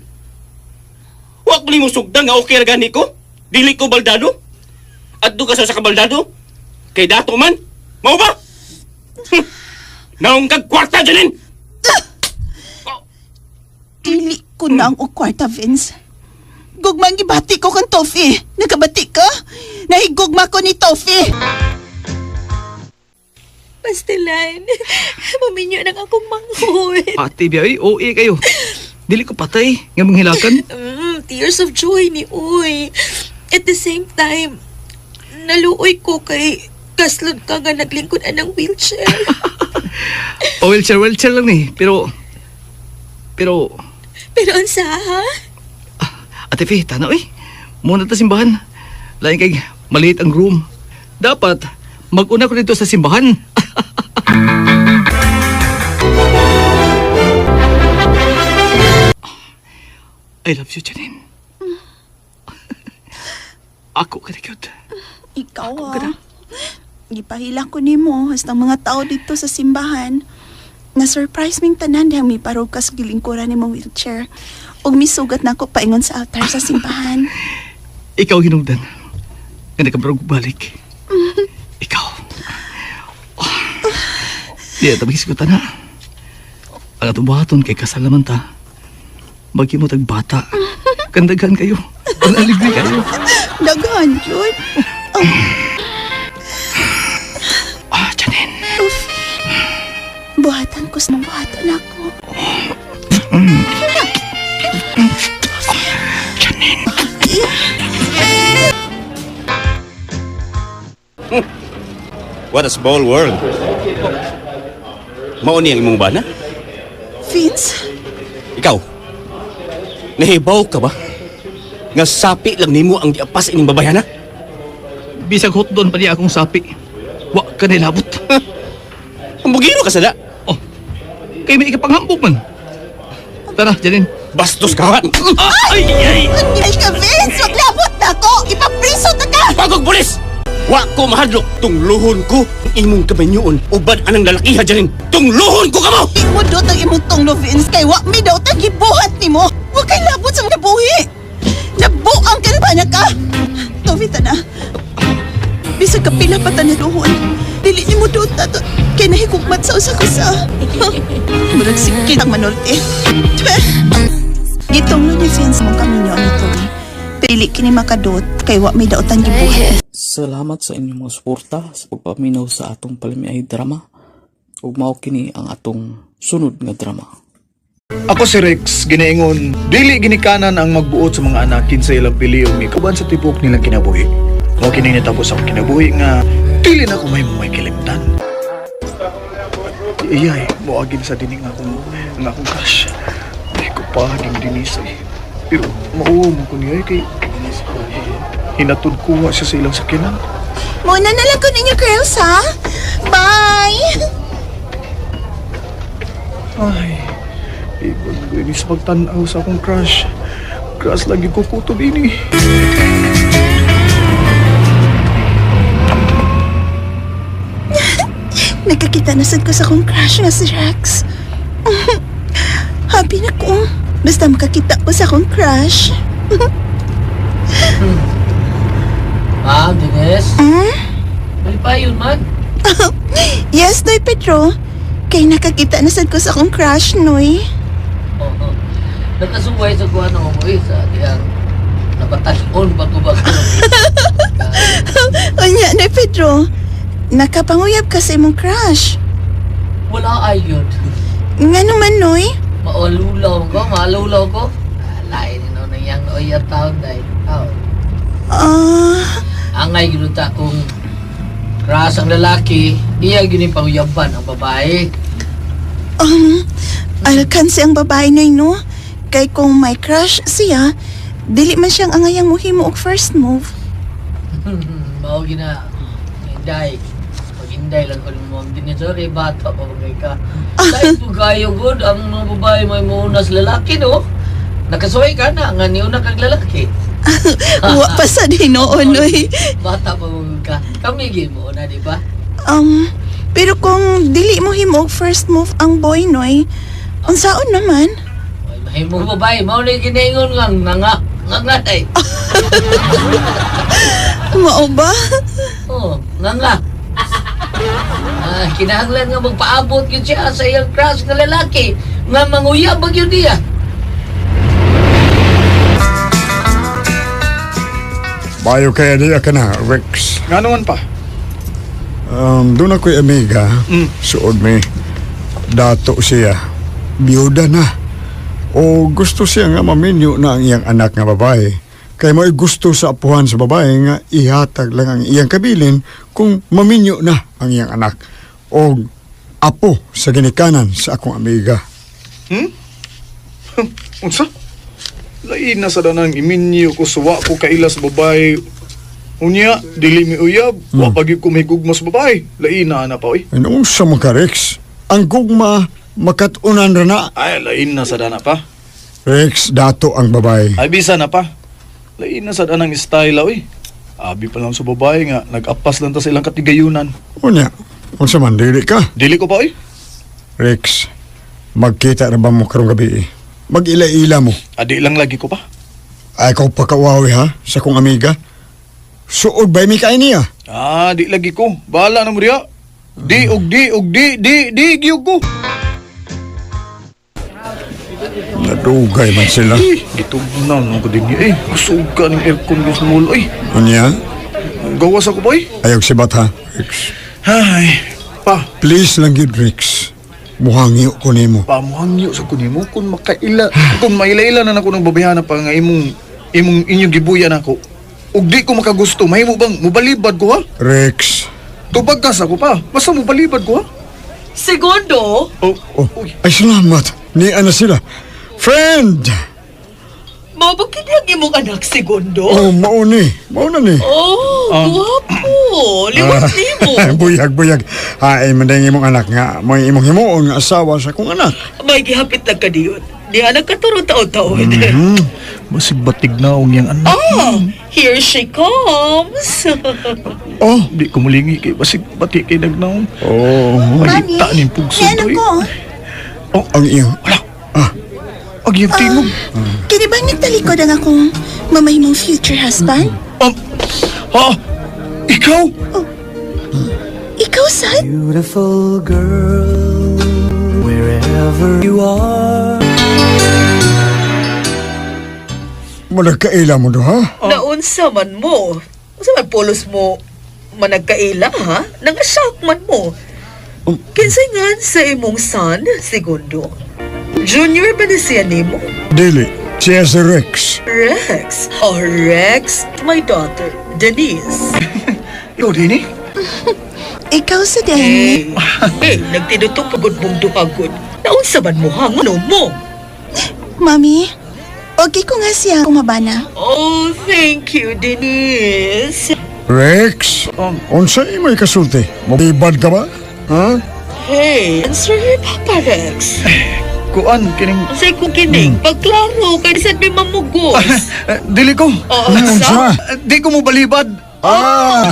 Speaker 13: Wa ko nimo sugdan nga okay ra gani ko. Dili ko baldado. Adto ka sa usa ka baldado. Kay dato man. Mao ba? Naong kag kwarta Janine.
Speaker 3: Dili ko na ang og kwarta, Vince. Gugma ang gibati ko kang Toffee. Nakabati ka? Nahigugma ko ni Toffee.
Speaker 7: Pastilan, maminyo ng akong manghod.
Speaker 2: Ate biya, OA kayo. Dili ko patay nga manghilakan.
Speaker 7: Tears of joy ni Uy. At the same time, naluoy ko kay kaslod ka nga naglingkod anang wheelchair.
Speaker 2: O wheelchair, wheelchair lang ni. Pero,
Speaker 7: Pero unsa ha?
Speaker 2: Ate Fe, tanaw eh. Muna ta simbahan. Lain kay maliit ang room. Dapat, mag-una ko dito sa simbahan. I love you, Janine. Ako ka na cute.
Speaker 3: Ikaw ah. Gipahila ko nimo hasta ang mga tao dito sa simbahan. Na-surprise ming tanan dahil miparog ka sa gilingkuran nimong wheelchair. Ug misugat na ako paingon sa altar sa simbahan.
Speaker 2: Ikaw hinungdan. Nga nakabarog balik. Ikaw. Oh. Di na tabi na. Ang atong buhaton kay kasalaman ta. Magkimo tag bata. Kandaghan kayo. Ang aligri kayo.
Speaker 3: Daghan, Jud.
Speaker 2: Ah, Janine.
Speaker 3: Toffee. Buhatan ko sa mga buhatan ako.
Speaker 2: Janine.
Speaker 13: What a small world. Mao ni ang imong bana?
Speaker 3: Vince,
Speaker 13: Ikaw. Nahibaw ka ba? Nga sapi lang nimo ang giapas ining babayana?
Speaker 2: Bisag hotdon pa niya akong sapi. Wa ka nilabot.
Speaker 13: Ang ka sada.
Speaker 2: Oh. Kay may ikapanghambog man. Tara, Janine.
Speaker 13: Bastos ka ha?
Speaker 2: Ay, ay!
Speaker 3: ay ka, Vince! Maglabot na ako! Ipapriso ta ka!
Speaker 13: Pagog pulis! Wa ko mahadlok tungluhon ko ang imong kaminyoon uban anang lalakiha Janine. Tungluhon ko kamo!
Speaker 3: Imo dot ang imong tunglo, Vince, kay wa mi daw tang gibuhat nimo. Wa kay labot sa mga buhi. Nabuang ka na ba na ka? Toffee, ta na. Bisag ka pila pa tanaluhon. Dili nimo dot na to. Kay nahigugmat sa usa ka sa. Murag sikit ang manulti. Gitunglo ni Vince mong kaminyo ni Toby. Dili kini makadot kay wa may daotan gibuhat.
Speaker 2: Salamat sa inyong mga suporta sa pagpaminaw sa atong palamiay drama. Ug mao kini ang atong sunod nga drama.
Speaker 9: Ako si Rex, ginaingon, dili ginikanan ang magbuot sa mga anak kinsa ilang piliong ikaban sa tibok nilang kinabuhi. Mao kini natapos ang kinabuhi nga dili na ko may may kilimtan. Iyay, moagin sa dining akong crush. Ay ko pa ging dinis ay. Pero mauwa mo ko niya kay hinatod ko wa siya sa ilang sakyanan.
Speaker 3: Muna na lang ko ninyo girls ha. Bye.
Speaker 9: Ay, ibag inis magtan-aw sa akong crush. Crush lagi ko kutob ini.
Speaker 3: Nagkakita na sad ko sa akong crush nga si Rex. Happy na ko. Basta makakita ko sa akong crush.
Speaker 6: Ma'am, Dines.
Speaker 3: Hmm?
Speaker 6: Malipayon man.
Speaker 3: Yes, Noy Pedro. Kay nakakita na sad ko sa akong crush, Noy.
Speaker 6: Oo. Nakasuway sa kuha ng umoy sa diyang nabatalon ba ko ba ko.
Speaker 3: Unya, Noy Pedro. Nakapanguyab ka sa imong crush.
Speaker 6: Wala ayon.
Speaker 3: Nga naman, Noy.
Speaker 6: Maalulaw ko, maalulaw ko. Lain no na yang oy at taon dai. Taon.
Speaker 3: Ah,
Speaker 6: Angay gyud ta kung crush ang lalaki, iya gyud yung panguyaban ang babae.
Speaker 3: Alkansi ang babae, Noy, no? Kay kung may crush siya, dili man siyang angayang muhimo og first move.
Speaker 6: Mao gina inday. Pag inday lang ko mo din sorry bata pa bagay ka. Dahil po kayo good ang mga babae may muuna sa lalaki no. Nakasuway ka na nga niuna kag lalaki.
Speaker 3: Wa pa sa Ginoo, Noy.
Speaker 6: Bata pa mo ka. Kami gid mo na di ba?
Speaker 3: Pero kung dili mo himo og first move ang boy, Noy, unsaon naman?
Speaker 6: Ay mahimo babae mao na ginaingon nga nga nga nga nga day.
Speaker 3: Mao ba?
Speaker 6: Oh, nga nga. Ah, kinahanglan nga magpaabot gyud siya sa iyang crush nga lalaki nga manguyab ba gyud niya.
Speaker 11: Bayo kaya diya ka na, Rex.
Speaker 9: Nga naman pa.
Speaker 11: Doon ako'y amiga. Suod mi. Dato siya. Biyuda na. O gusto siya nga maminyo na ang iyang anak nga babae. Kay mo'y gusto sa apuhan sa babae nga ihatag lang ang iyang kabilin kung maminyo na ang iyang anak. O apo sa ginikanan sa akong amiga.
Speaker 9: Unsa? Lain na sa danang iminyo ko suwa ko kaila sa babae. Unya, dili mi uyab, wa pa gyud ko mahigugma sa babae. Lain na ana pa oy.
Speaker 11: Ano sa mga Rex? Ang gugma makatunan ra na.
Speaker 9: Ay, lain na sa dana pa.
Speaker 11: Rex, dato ang babae.
Speaker 9: Ay bisa na pa. Lain na sa danang style oy. Abi pa lang sa babae nga nag-apas lang ta sa ilang katigayunan.
Speaker 11: Unya, unsa man dili ka?
Speaker 9: Dili ko pa oy.
Speaker 11: Rex, magkita na ba mo karong gabi? Mag-ila-ila mo.
Speaker 9: Adi lang lagi ko pa.
Speaker 11: Ay, ikaw pagkawawi ha, sa kong amiga. Suod ba mi kay niya?
Speaker 9: Ah, di lagi ko. Bahala na mo diha. Di og di og di di di gyud ko.
Speaker 11: Nadugay man sila.
Speaker 9: Eh, gitugnaw nung ko din niya eh. Kusog ka ng aircon sa mall oy.
Speaker 11: Unya,
Speaker 9: Gawas ako boy.
Speaker 11: ayaw sibat ha, Rex.
Speaker 9: Ay, pa.
Speaker 11: Please lang yun, Rex. Muhangyo ko nimo.
Speaker 9: Pamuhangyo sa kunimo kung makaila kung maila-ila na nako ng babayhana pa nga imong imong inyong gibuyan ako. Ug di ko makagusto, mahimo bang mubalibad ko ha?
Speaker 11: Rex.
Speaker 9: Tubag ka sa ko pa. Basta mubalibad ko ha.
Speaker 12: Segundo,
Speaker 9: Oh,
Speaker 11: Oh, ay salamat. Niya na sila. Friend!
Speaker 12: mao ba kini ang imong anak, Segundo?
Speaker 11: Oh, mauni. Mauna ni.
Speaker 12: Oh, guwapo. Liwat nimo.
Speaker 11: Buyag, buyag. Ay, mandang imong anak nga. May imong himuon nga asawa sa kong anak.
Speaker 12: May gihapit lang ka diyon. Di anak ka turon taon-taon.
Speaker 9: Basig batig na ang iyang anak.
Speaker 12: Oh, here she comes.
Speaker 11: Oh,
Speaker 9: Di ko mulingi kay basig bati kay nagnaong.
Speaker 11: oh.
Speaker 9: Palita ning pugso
Speaker 3: Yan
Speaker 9: oy.
Speaker 3: ako.
Speaker 9: Oh,
Speaker 11: Ang iyang...
Speaker 9: wala. Ang iyang tingog.
Speaker 3: Kini bang nagtalikod ang akong mamay mong future husband?
Speaker 9: Ha? Ikaw?
Speaker 3: Ikaw, sad?
Speaker 14: Beautiful girl, wherever you are.
Speaker 11: Managkaila mo do, ha?
Speaker 12: Naunsa man mo? Unsa man pulos mo managkaila ha? Nangashock man mo. Kinsay nga sa imong son, Segundo? Junior ba ni siya nimo?
Speaker 11: Dili. Siya si Rex.
Speaker 12: Rex. Oh, Rex, my daughter, Denise.
Speaker 9: Ikaw din eh?
Speaker 3: Ikaw sa Danny.
Speaker 12: Hey, nagtinutok pagod mong duhagod. Naunsa man mo ha? Ngano mo?
Speaker 3: Mami, okay ko nga siya kumabana.
Speaker 12: Oh, thank you, Denise.
Speaker 11: Rex? Unsa imoy kasulti? Mabibad ka ba? Ha?
Speaker 12: Hey, answer her, Papa Rex.
Speaker 9: Kuan, kining...
Speaker 12: Unsay kong kining, pagklaro, kay sad may mamugos.
Speaker 9: Dili ko.
Speaker 12: Oo, unsa?
Speaker 9: Di ko mo balibad.
Speaker 11: Ah!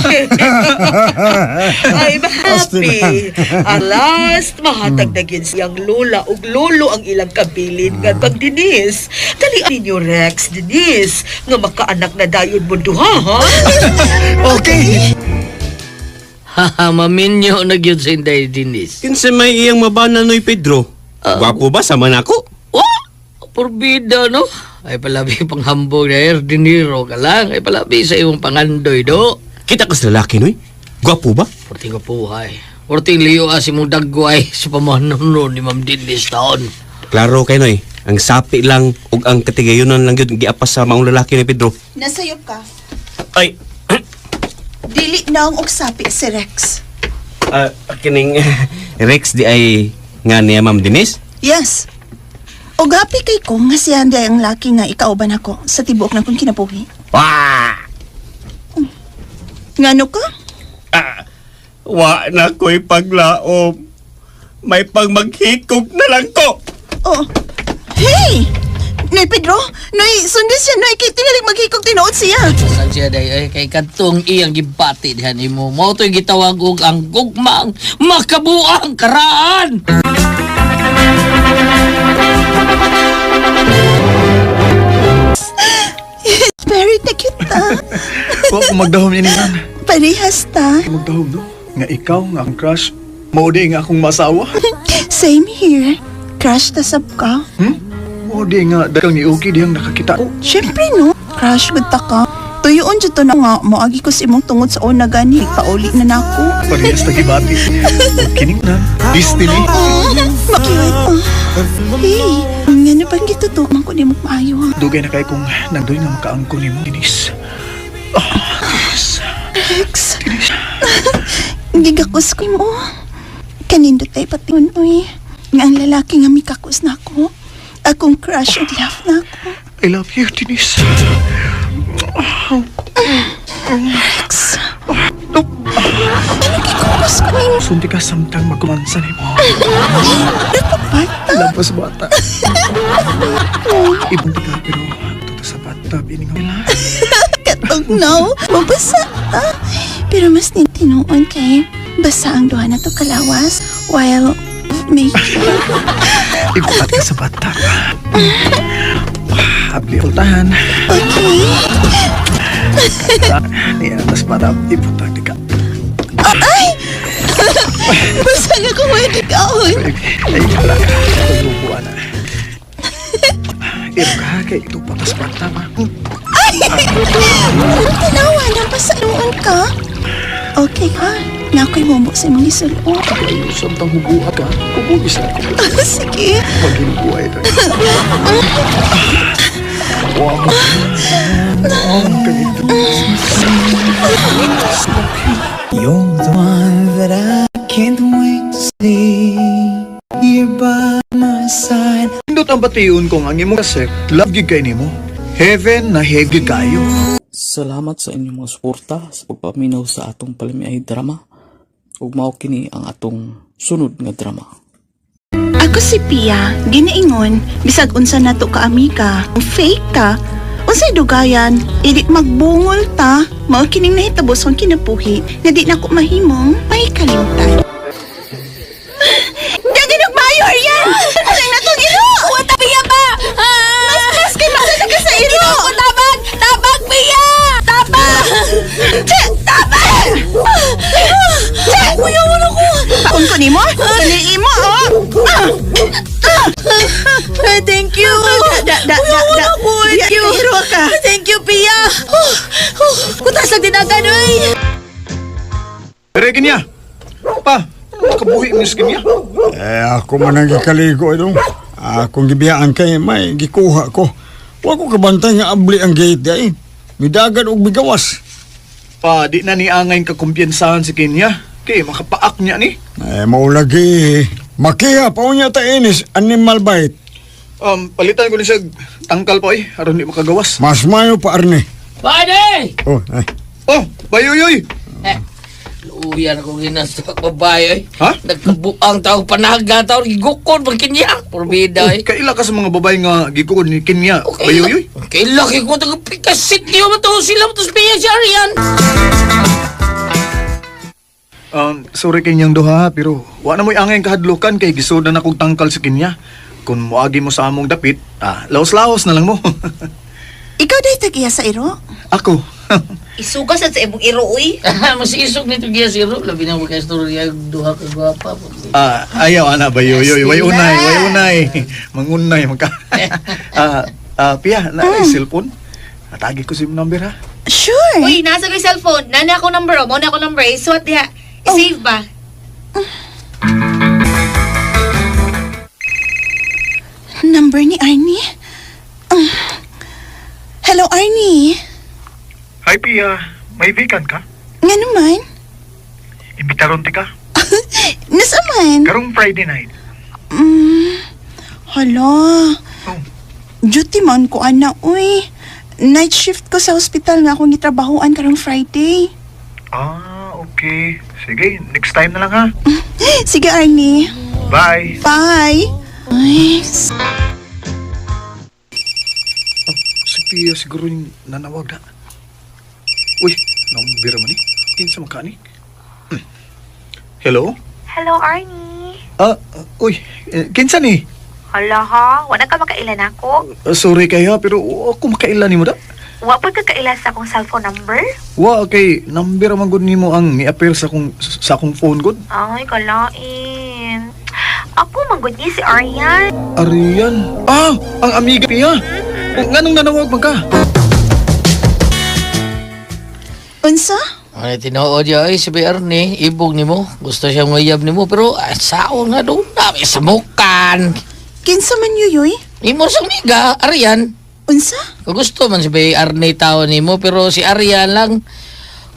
Speaker 12: I'm happy. At last, mahatag na gyud siyang lola ug lolo ang ilang kabilin nga kang Denise. Dali ninyo Rex, Denise, nga makaanak na dayon mo duha, ha?
Speaker 9: Okay.
Speaker 6: Haha, maminyo na gyud sa Inday Denise.
Speaker 13: Kinsa may iyang mabana noy Pedro? Gwapo ba sama nako?
Speaker 6: Oh, porbida no. Ay palabi panghambog na Erdiniro ka lang. Ay palabi sa imong pangandoy do.
Speaker 13: Kita ka sa lalaki noy. Gwapo ba?
Speaker 6: Porting kapuhay. Porting liyo as imong daggo ay sa pamahanon ni Ma'am Denise taon.
Speaker 13: Klaro kay noy. Ang sapi lang ug ang katigayonan lang gyud giapas sa maong lalaki ni Pedro.
Speaker 3: Nasayop ka.
Speaker 13: Ay,
Speaker 3: Dili na ang uksapi si Rex.
Speaker 13: Kining Rex di ay nga niya Ma'am Denise.
Speaker 3: Yes. Og happy kay ko nga siya di ang laki nga ikauban ako sa tibuok na kong kinabuhi.
Speaker 13: Wah!
Speaker 3: Ngano ka?
Speaker 13: Wa na ko'y paglaom. May pagmaghikog na lang ko.
Speaker 3: Oh. Hey! Noy Pedro, Noy, sundi siya, Noy, kay tingaling maghikog tinuod siya.
Speaker 6: Saan siya day ay kay kadtong iyang gibati dihan nimo. Mao to'y gitawag og ang gugmaang makabuang karaan.
Speaker 3: Very na cute ta.
Speaker 9: Wa ko magdahom ini man.
Speaker 3: Parehas ta.
Speaker 9: Magdahom no. Nga ikaw nga ang crush. Mao di nga akong masawa.
Speaker 3: Same here. Crush ta sab ka.
Speaker 9: Mao di nga dagang ni Uki dihang nakakita ko.
Speaker 3: Siyempre no. Crush gud ta ka. Tuyoon jud to na nga moagi ko sa imong tungod sa una gani pauli na nako.
Speaker 9: Parehas ta gibati. Kining na. Destiny.
Speaker 3: Oh, makiwit pa. Hey, ngano bang gitutuman ko nimo maayo ha?
Speaker 9: Dugay na kay kong nandoy nga makaangko nimo, Denise. Ah, Denise.
Speaker 3: Rex. Gigakos ko mo. Kanindot tayo pati uy. Nga ang lalaki nga mikakos na ako. Akong crush ug love na ako.
Speaker 9: I love you, Denise.
Speaker 3: Rex. Ano gikukos ko nimo?
Speaker 9: Sundi ka samtang magkumansa nimo.
Speaker 3: Bata.
Speaker 9: Lampas bata. Ibang ka pero tuto sa bathtub ini nga nila.
Speaker 3: Katog no. Mabasa ta. Pero mas nitinuon kay basa ang duha na to kalawas while making.
Speaker 9: Ibukat ka sa bathtub. Abli ultahan.
Speaker 3: Okay.
Speaker 9: Niya, tas bathtub ibutang di ka.
Speaker 3: Ay! Basta nga kung pwede ka.
Speaker 9: Ay, wala ka. Paglubuan na. Iro ka, kay ito patas bathtub ha.
Speaker 3: Ay! Tanawa, nang noon ka. Okay ha? Na ako'y mumbo sa imong isulo.
Speaker 9: Ay, samtang hubuha ka. Hubugis na ko.
Speaker 3: Sige.
Speaker 9: Paghinubuhay ito. Wow. Ang ganito.
Speaker 14: You're the one that I can't wait to see here by my side.
Speaker 9: Pindot ang bation ko nga ang imong kasek, love gyud kay nimo. Heaven na heavy kayo.
Speaker 2: Salamat sa inyong mga suporta sa pagpaminaw sa atong palamiay drama. Ug mao kini ang atong sunod nga drama.
Speaker 3: Ako si Pia, ginaingon, bisag unsa nato ka amiga, fake ka. Unsay dugayan, ili magbungol ta, mao kining nahitabo sa akong kinabuhi, nga di nako mahimong may kalimtan. Dagan og maayo, Ariel! Alang natong iro!
Speaker 7: Wata Pia ba?
Speaker 3: Mas mas kay masada ka sa iro!
Speaker 7: Ginoo ko tabag! Tabag Pia! Tabag!
Speaker 3: Che! Tabag! Che!
Speaker 7: Kuya wala ko.
Speaker 3: Paon ko nimo? Kani imo, oh! Ah!
Speaker 7: Ay, thank you.
Speaker 3: Da, da, da,
Speaker 7: Kuya
Speaker 3: da.
Speaker 7: wala ko. Thank you.
Speaker 3: Iro ka.
Speaker 9: Makabuhi ni sa kanya.
Speaker 11: Eh, ako man ang gikaligo idong. Akong gibiyaan kay may gikuha ko. Wa ko kabantay nga abli ang gate di ay. Midagan og migawas.
Speaker 9: Pa, di na ni angay kakumpiyansahan si Kenya. Kay makapaak niya ni.
Speaker 11: Eh, maulagi. Makiha pa unya ta inis animal bite.
Speaker 9: Palitan ko ni siya tangkal pa eh, aron di makagawas.
Speaker 11: Mas mayo pa arni.
Speaker 6: Pwede!
Speaker 11: Oh, ay.
Speaker 9: Oh, bayoyoy!
Speaker 6: Eh, luuyan ako ginas sa babae ay.
Speaker 9: Ha?
Speaker 6: Nagkabuang tao panaga tao gigukod pag kanya. Porbida ay.
Speaker 9: Kaila ka sa mga babae nga gikukod ni Kenya, bayoyoy.
Speaker 6: Kaila kay ko taga pikasit niyo man to sila to sa si Arian.
Speaker 9: Sorry kenyang duha, pero wa na mo'y angay kahadlukan kay gisudan akong tangkal sa Kenya. Kung moagi mo sa among dapit, laos-laos na lang mo.
Speaker 3: Ikaw day tag-iya sa iro?
Speaker 9: Ako.
Speaker 7: Isugas sa imong iro uy.
Speaker 6: Mas isog nito giya si Ro, labi na magka-istorya duha ka gwapa.
Speaker 9: Ayaw ana bayoyoy, way unay, way unay. Mangunay magka. Pia, na cellphone. Atagi ko si number ha.
Speaker 3: Sure.
Speaker 7: Uy, nasa ko yung cellphone. Nana ako number, oh. Mo na ako number. Isuwat diha. I-save ba?
Speaker 3: Number ni Arnie? Ah. Hello, Arnie.
Speaker 9: Hi Pia, may vacant ka?
Speaker 3: Nga naman.
Speaker 9: Imbitaron ti ka.
Speaker 3: Nasa man?
Speaker 9: Karong Friday night.
Speaker 3: Hala.
Speaker 9: Oh.
Speaker 3: Duty man ko, ana, uy. Night shift ko sa ospital nga akong gitrabahoan karong Friday.
Speaker 9: Ah, okay. Sige, next time na lang ha.
Speaker 3: Sige, Arnie.
Speaker 9: Bye.
Speaker 3: Bye. Ay,
Speaker 9: Si Pia siguro yung nanawag na. Uy, nambira man eh. Kinsa man ka ni? Hello?
Speaker 7: Hello, Arnie.
Speaker 9: Uy, kinsa ni?
Speaker 7: Hala ha, wala ka makailan ako.
Speaker 9: Sorry kayo pero ako makailan nimo da.
Speaker 7: Wa pud ka kaila sa akong cellphone number?
Speaker 9: Wa kay number man gud nimo ang ni-appear sa akong phone gud.
Speaker 7: Ay, kalain. Ako man gud ni si Arian.
Speaker 9: Arian. Ah, ang amiga Pia. Nganong nanawag man ka?
Speaker 3: Unsa?
Speaker 6: Ay, tinuod ya, ay, si Bay Arnie, ibog nimo. Gusto siyang mayab nimo, pero sao nga doon na, may samukan.
Speaker 3: Kinsa man yuyoy?
Speaker 6: Imo sa amiga, Arian.
Speaker 3: Unsa?
Speaker 6: Gusto man si Bay Arnie tao nimo, pero si Arian lang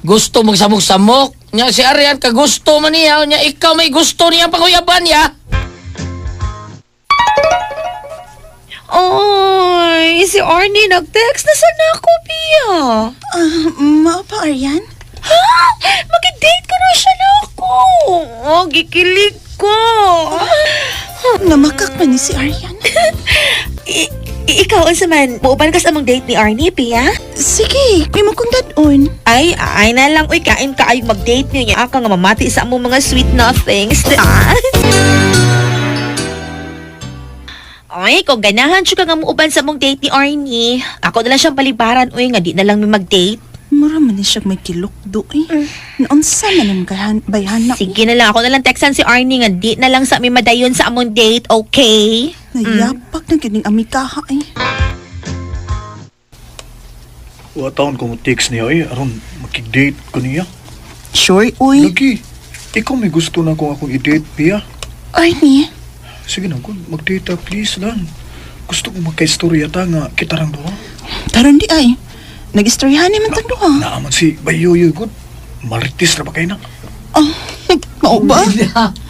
Speaker 6: gusto magsamok-samok. Nya si Arian kagusto man niya, nya ikaw may gusto niya panguyaban niya.
Speaker 7: Oy, si Arnie nag-text na sana ako, Pia.
Speaker 3: Ah, mao pa, Arian?
Speaker 7: Ha? Mag-date ko na siya na ako. Oh, gikilig ko.
Speaker 3: Namakak man ni si Arian.
Speaker 7: Ikaw, unsa man, muuban ka sa among date ni Arnie, Pia?
Speaker 3: Sige, imo kong dadon.
Speaker 7: Ay, ay na lang, uy, kain ka ay mag-date niyo niya. Aka nga mamati sa among mga sweet nothings. Ah. Ay, kung ganahan siya ka nga muuban sa among date ni Arnie, ako na lang siyang palibaran, uy, nga di na lang mi mag-date.
Speaker 3: Mura man ni siya may kilukdo eh. Naunsa man ang bayhana.
Speaker 7: Sige na lang, ako na lang textan si Arnie nga di na lang sa mi madayon sa among date, okay?
Speaker 3: Nayapak na kining amikaha eh.
Speaker 9: Wa taon ko mo text niya eh, aron makig-date ko niya.
Speaker 3: Sure, uy.
Speaker 9: Lagi, ikaw may gusto na kung akong i-date, Pia.
Speaker 3: Arnie,
Speaker 9: Sige na, kung mag-date ta, please lang. Gusto ko magka-istorya ta nga kita rang duha.
Speaker 3: taron di ay. Nag-istoryahan naman tang duha.
Speaker 9: Naaman si Bayoyoy gud. Marites ra ba kay na?
Speaker 3: Oh, mao ba?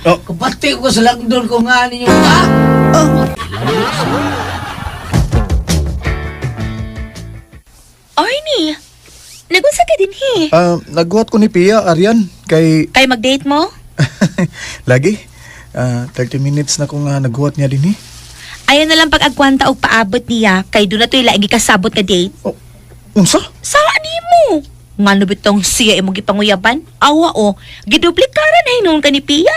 Speaker 9: Oh.
Speaker 6: Kapati ko sa langdon ko nga ninyo, ha?
Speaker 3: Oh,
Speaker 7: Arnie, nagunsa ka din he?
Speaker 9: Nagguhat ko ni Pia, Arian, kay
Speaker 7: Kay mag-date mo?
Speaker 9: lagi. 30 minutes na ko nga nagguhat niya din eh.
Speaker 7: Ayaw na lang pag-agwanta og paabot niya kay doon na to'y laing kasabot nga date.
Speaker 9: Oh, unsa?
Speaker 7: Sa di mo? Ngano bitong siya imong gipanguyaban? Awa o, giduplikaran ay noon ka ni Pia.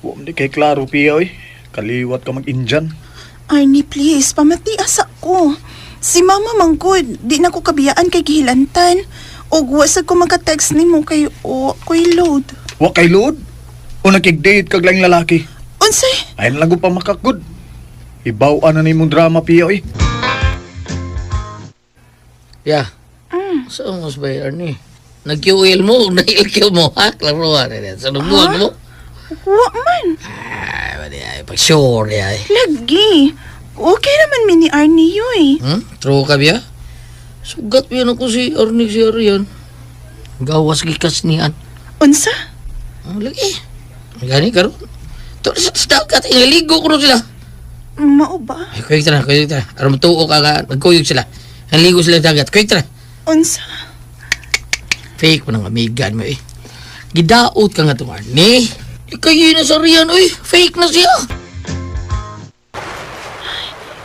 Speaker 9: Wa man di kay klaro Pia oy. Kaliwat ka mag-Indian.
Speaker 3: Arnie, please, pamati asa ko. Si Mama manggod, di na ko kabiyaan kay gihilantan. Og wa sad ko maka-text nimo kay o ko'y load.
Speaker 9: Wa kay load. O nakig-date kag laing lalaki.
Speaker 3: Unsay?
Speaker 9: Ay na lang ko pa makakgud. Ibaw-an na nimong drama Pia oy.
Speaker 6: Ya. Saan mo si Bay Arnie? Nag-QL mo, na-LQ mo, ha? Klaro ha. Sa nagbuwag mo?
Speaker 3: Wa man.
Speaker 6: Ay, mali ay. Pag sure, ay.
Speaker 3: Lagi. Okay naman mi ni Arnie yoy.
Speaker 6: True ka biya? Sugat biya na ko si Arnie si Arian. Gawas gikas niyan.
Speaker 3: Unsa?
Speaker 6: Ang lagi. Gani karon. To sa dagat, iligo ko ron sila.
Speaker 3: Mao ba?
Speaker 6: Ay, kuyog tara, kuyog tara. Aron matuo ka ka, nagkuyog sila. Naligo sila sa dagat. Kuyog tara.
Speaker 3: Unsa?
Speaker 6: Fake mo ng amigan mo eh. Gidaot ka nga itong Arnie. Ikaw na sa Rian, uy. Fake na siya.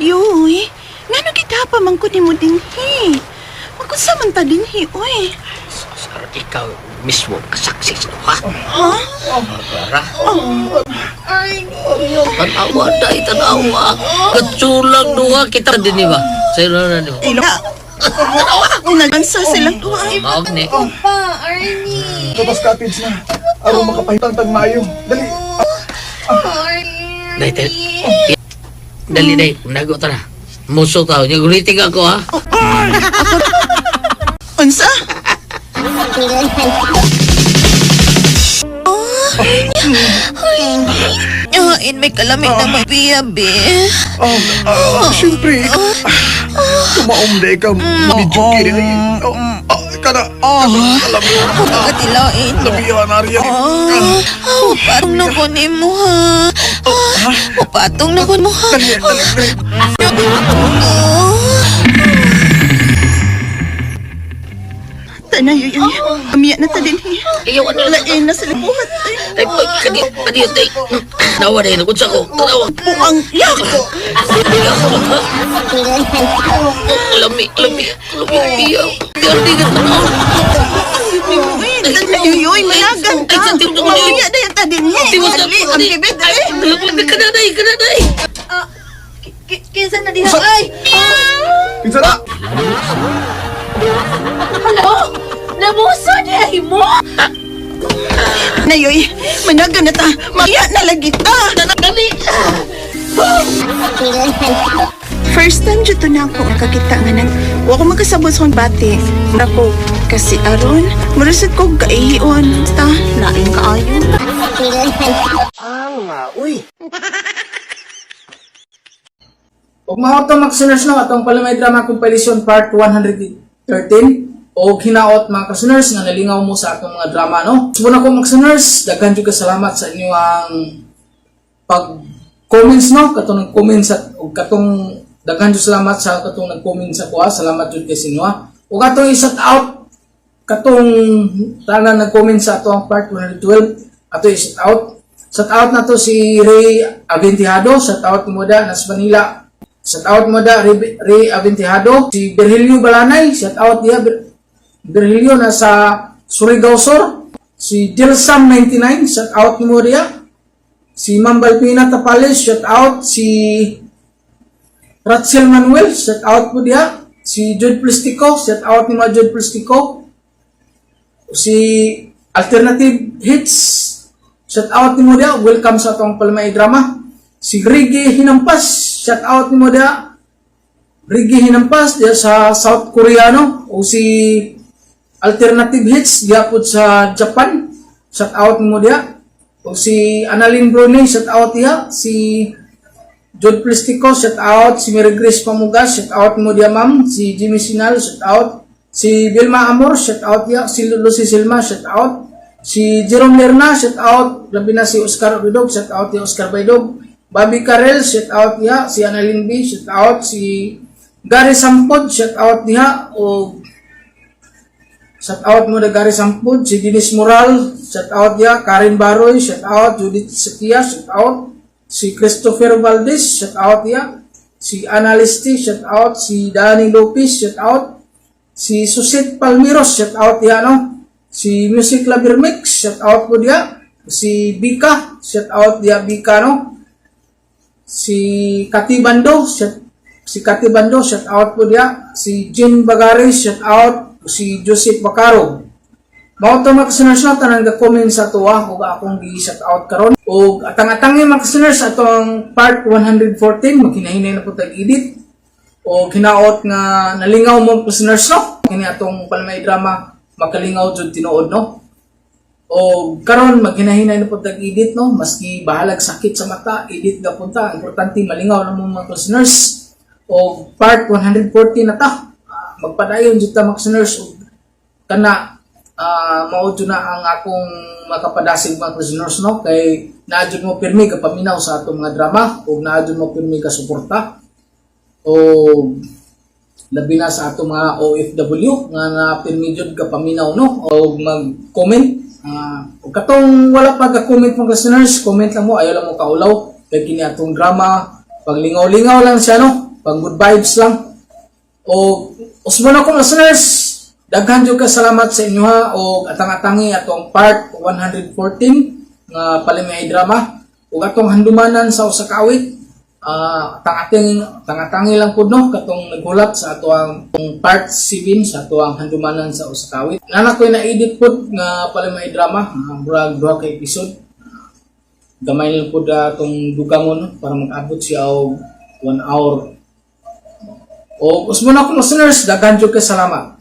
Speaker 3: Yoy, ngano kita pa man ko nimo dinhi? Magkunsa man ta dinhi, oy.
Speaker 6: Sar, ikaw mismo kasaksi sa ha?
Speaker 3: Ha?
Speaker 6: Tara. Tanawa, day, tanawa. Katsulang duha kita din, di ba? Sa'yo na na, di ba?
Speaker 3: Ila. Nagbansa silang duha.
Speaker 6: Maog ni.
Speaker 7: Pa, Arnie.
Speaker 9: Tapos cottage na. Aron makapahitang tag maayo. Dali.
Speaker 6: Day, day. Dali, day. Nago tara. Muso tao. Naguliting ako, ha?
Speaker 3: Unsa?
Speaker 7: Ay, may kalamig na may biya, be.
Speaker 9: Oh, syempre. Tumaom na ikaw. Medyo kiri. Oh, kana. Kana.
Speaker 7: Katilain.
Speaker 9: Labihan, Arya.
Speaker 7: Oh, patong na ko ni mo, ha? Oh, patong na ko mo, ha?
Speaker 9: Dali, dali, dali.
Speaker 3: Tanay, yoy, yoy. Amiya na ta dinhi.
Speaker 6: Ayaw, ano?
Speaker 3: Lain na sila buhat. Ay,
Speaker 6: Ay, pag, kadi, kadi, day. Nawa na yun. Kunsa ko. Tanawa.
Speaker 3: Buang yak.
Speaker 6: Lami, lami, lami, biya. Di, ka tanaw.
Speaker 3: Tanay, yoy, managan ka.
Speaker 6: Ay, sa tiyo,
Speaker 3: Mamiya na ta dinhi.
Speaker 6: Tiwas na
Speaker 3: Dali, ang bibid, dali.
Speaker 6: Kana day, kana day.
Speaker 7: Kinsa na diha, ay!
Speaker 9: Kinsa na?
Speaker 7: Hello? Nabuso niya mo?
Speaker 3: Nayoy, managan na ta. Mamiya na lagi ta.
Speaker 6: Dali.
Speaker 3: First time dito na ako nakakita nga nag... Wa ko magkasabot sa akong bati. Ako, kasi aron, murasad ko kaihion. Basta, laing kaayo.
Speaker 2: Ug mao to mga kasuners no, atong Palamay Drama Compilation Part 113 og hinaot mga kasuners nga nalingaw mo sa atong mga drama no. So na ko mga kasuners, daghan jud ka salamat sa inyong pag comments no, katong nag-comments at ug katong daghan jud salamat sa katong nag-comment sa kuha, salamat jud kay sinyo. Ug atong i-shout out katong tanan nag-comment sa atong part 112 ato i-shout out. Shout out na to si Ray Aventihado, shout out mo da nas Manila. Shout out mo da Ray, Ray Aventihado, si Virgilio Balanay, shout out diya Virgilio nasa Surigao Sur, si Dilsam 99, shout out mo diya. Si Ma'am Balpina Tapales, shout out si Ratzel Manuel, shout out po diya. Si Jude Plastico, shout out ni Ma Jude Plastico. Si Alternative Hits, shout out ni mo diya. Welcome sa atong Palmay Drama. Si Rigi Hinampas, shout out ni mo diya. Rigi Hinampas diya sa South Korea no o si Alternative Hits diya po sa Japan. Shout out ni mo diya. O si Annalyn Brunei, shout out diya. Si Jude Plastico, shout out. Si Mary Grace Pamugas, shout out mo diya ma'am. Si Jimmy Sinal, shout out. Si Vilma Amor, shout out diya. Si Lucy Silma, shout out. Si Jerome Lerna, shout out. Labi na si Oscar Baydog, shout out diya Oscar Baydog. Bobby Carrel, shout out diya. Si Annalyn B, shout out. Si Gary Sampod, shout out diha. O shout out mo na Gary Sampod, si Denise Moral, shout out diya, Karen Baroy, shout out, Judith Sakia, shout out, si Christopher Valdez, shout out diya, si Analisti, shout out, si Danny Lopez, shout out, si Susit Palmiros, shout out diya no, si Music Lover Mix, shout out po diya, si Bika, shout out diya Bika no, si Kati Bando, si Kati Bando, shout out po diya, si Jean Bagari, shout out, si Joseph Bacaro. Mao to mga kasuners no, tanang ga-comment sa tuwa ug akong gi-shout out karon. Ug atang-atangi mga kasuners atong part 114 maghinahinay na po tag edit. O hinaot nga nalingaw mo kasuners no. Kini atong Palmay Drama Makalingaw jud tinuod, no? O karon maghinahinay na pud tag edit, no? Maski bahalag sakit sa mata, edit na punta. Importante malingaw na mo, mga listeners. O part 140 na ta. Magpadayon jud ta, mga listeners, og kana mao jud na ang akong makapadasig, mga listeners, no? Kay naa jud mo pirmi ka paminaw sa atong mga drama ug naa jud mo pirmi ka suporta o labi na sa atong mga OFW nga napirmi jud ka paminaw, no, o mag-comment. Ug katong wala pa ka-comment, mga listeners, comment lang mo, ayaw lang mo kaulaw kay kini atong drama, paglingaw-lingaw lang siya, no, pag good vibes lang. O usbon akong listeners, daghan jud ka salamat sa inyo ha, o atang-atangi atong part 114 nga Palimay Drama ug atong handumanan sa usa ka awit. Tang-atangi lang pud, no, katong naghulat sa atoang part 7 sa atoang handumanan sa usa ka awit. Nana ko'y na-edit pud nga Palimay Drama, murag duha ka episode. Gamay lang pud atong dugangon, no, para makaabot siya og 1 hour. O usbon akong listeners, daghan jud ka salamat.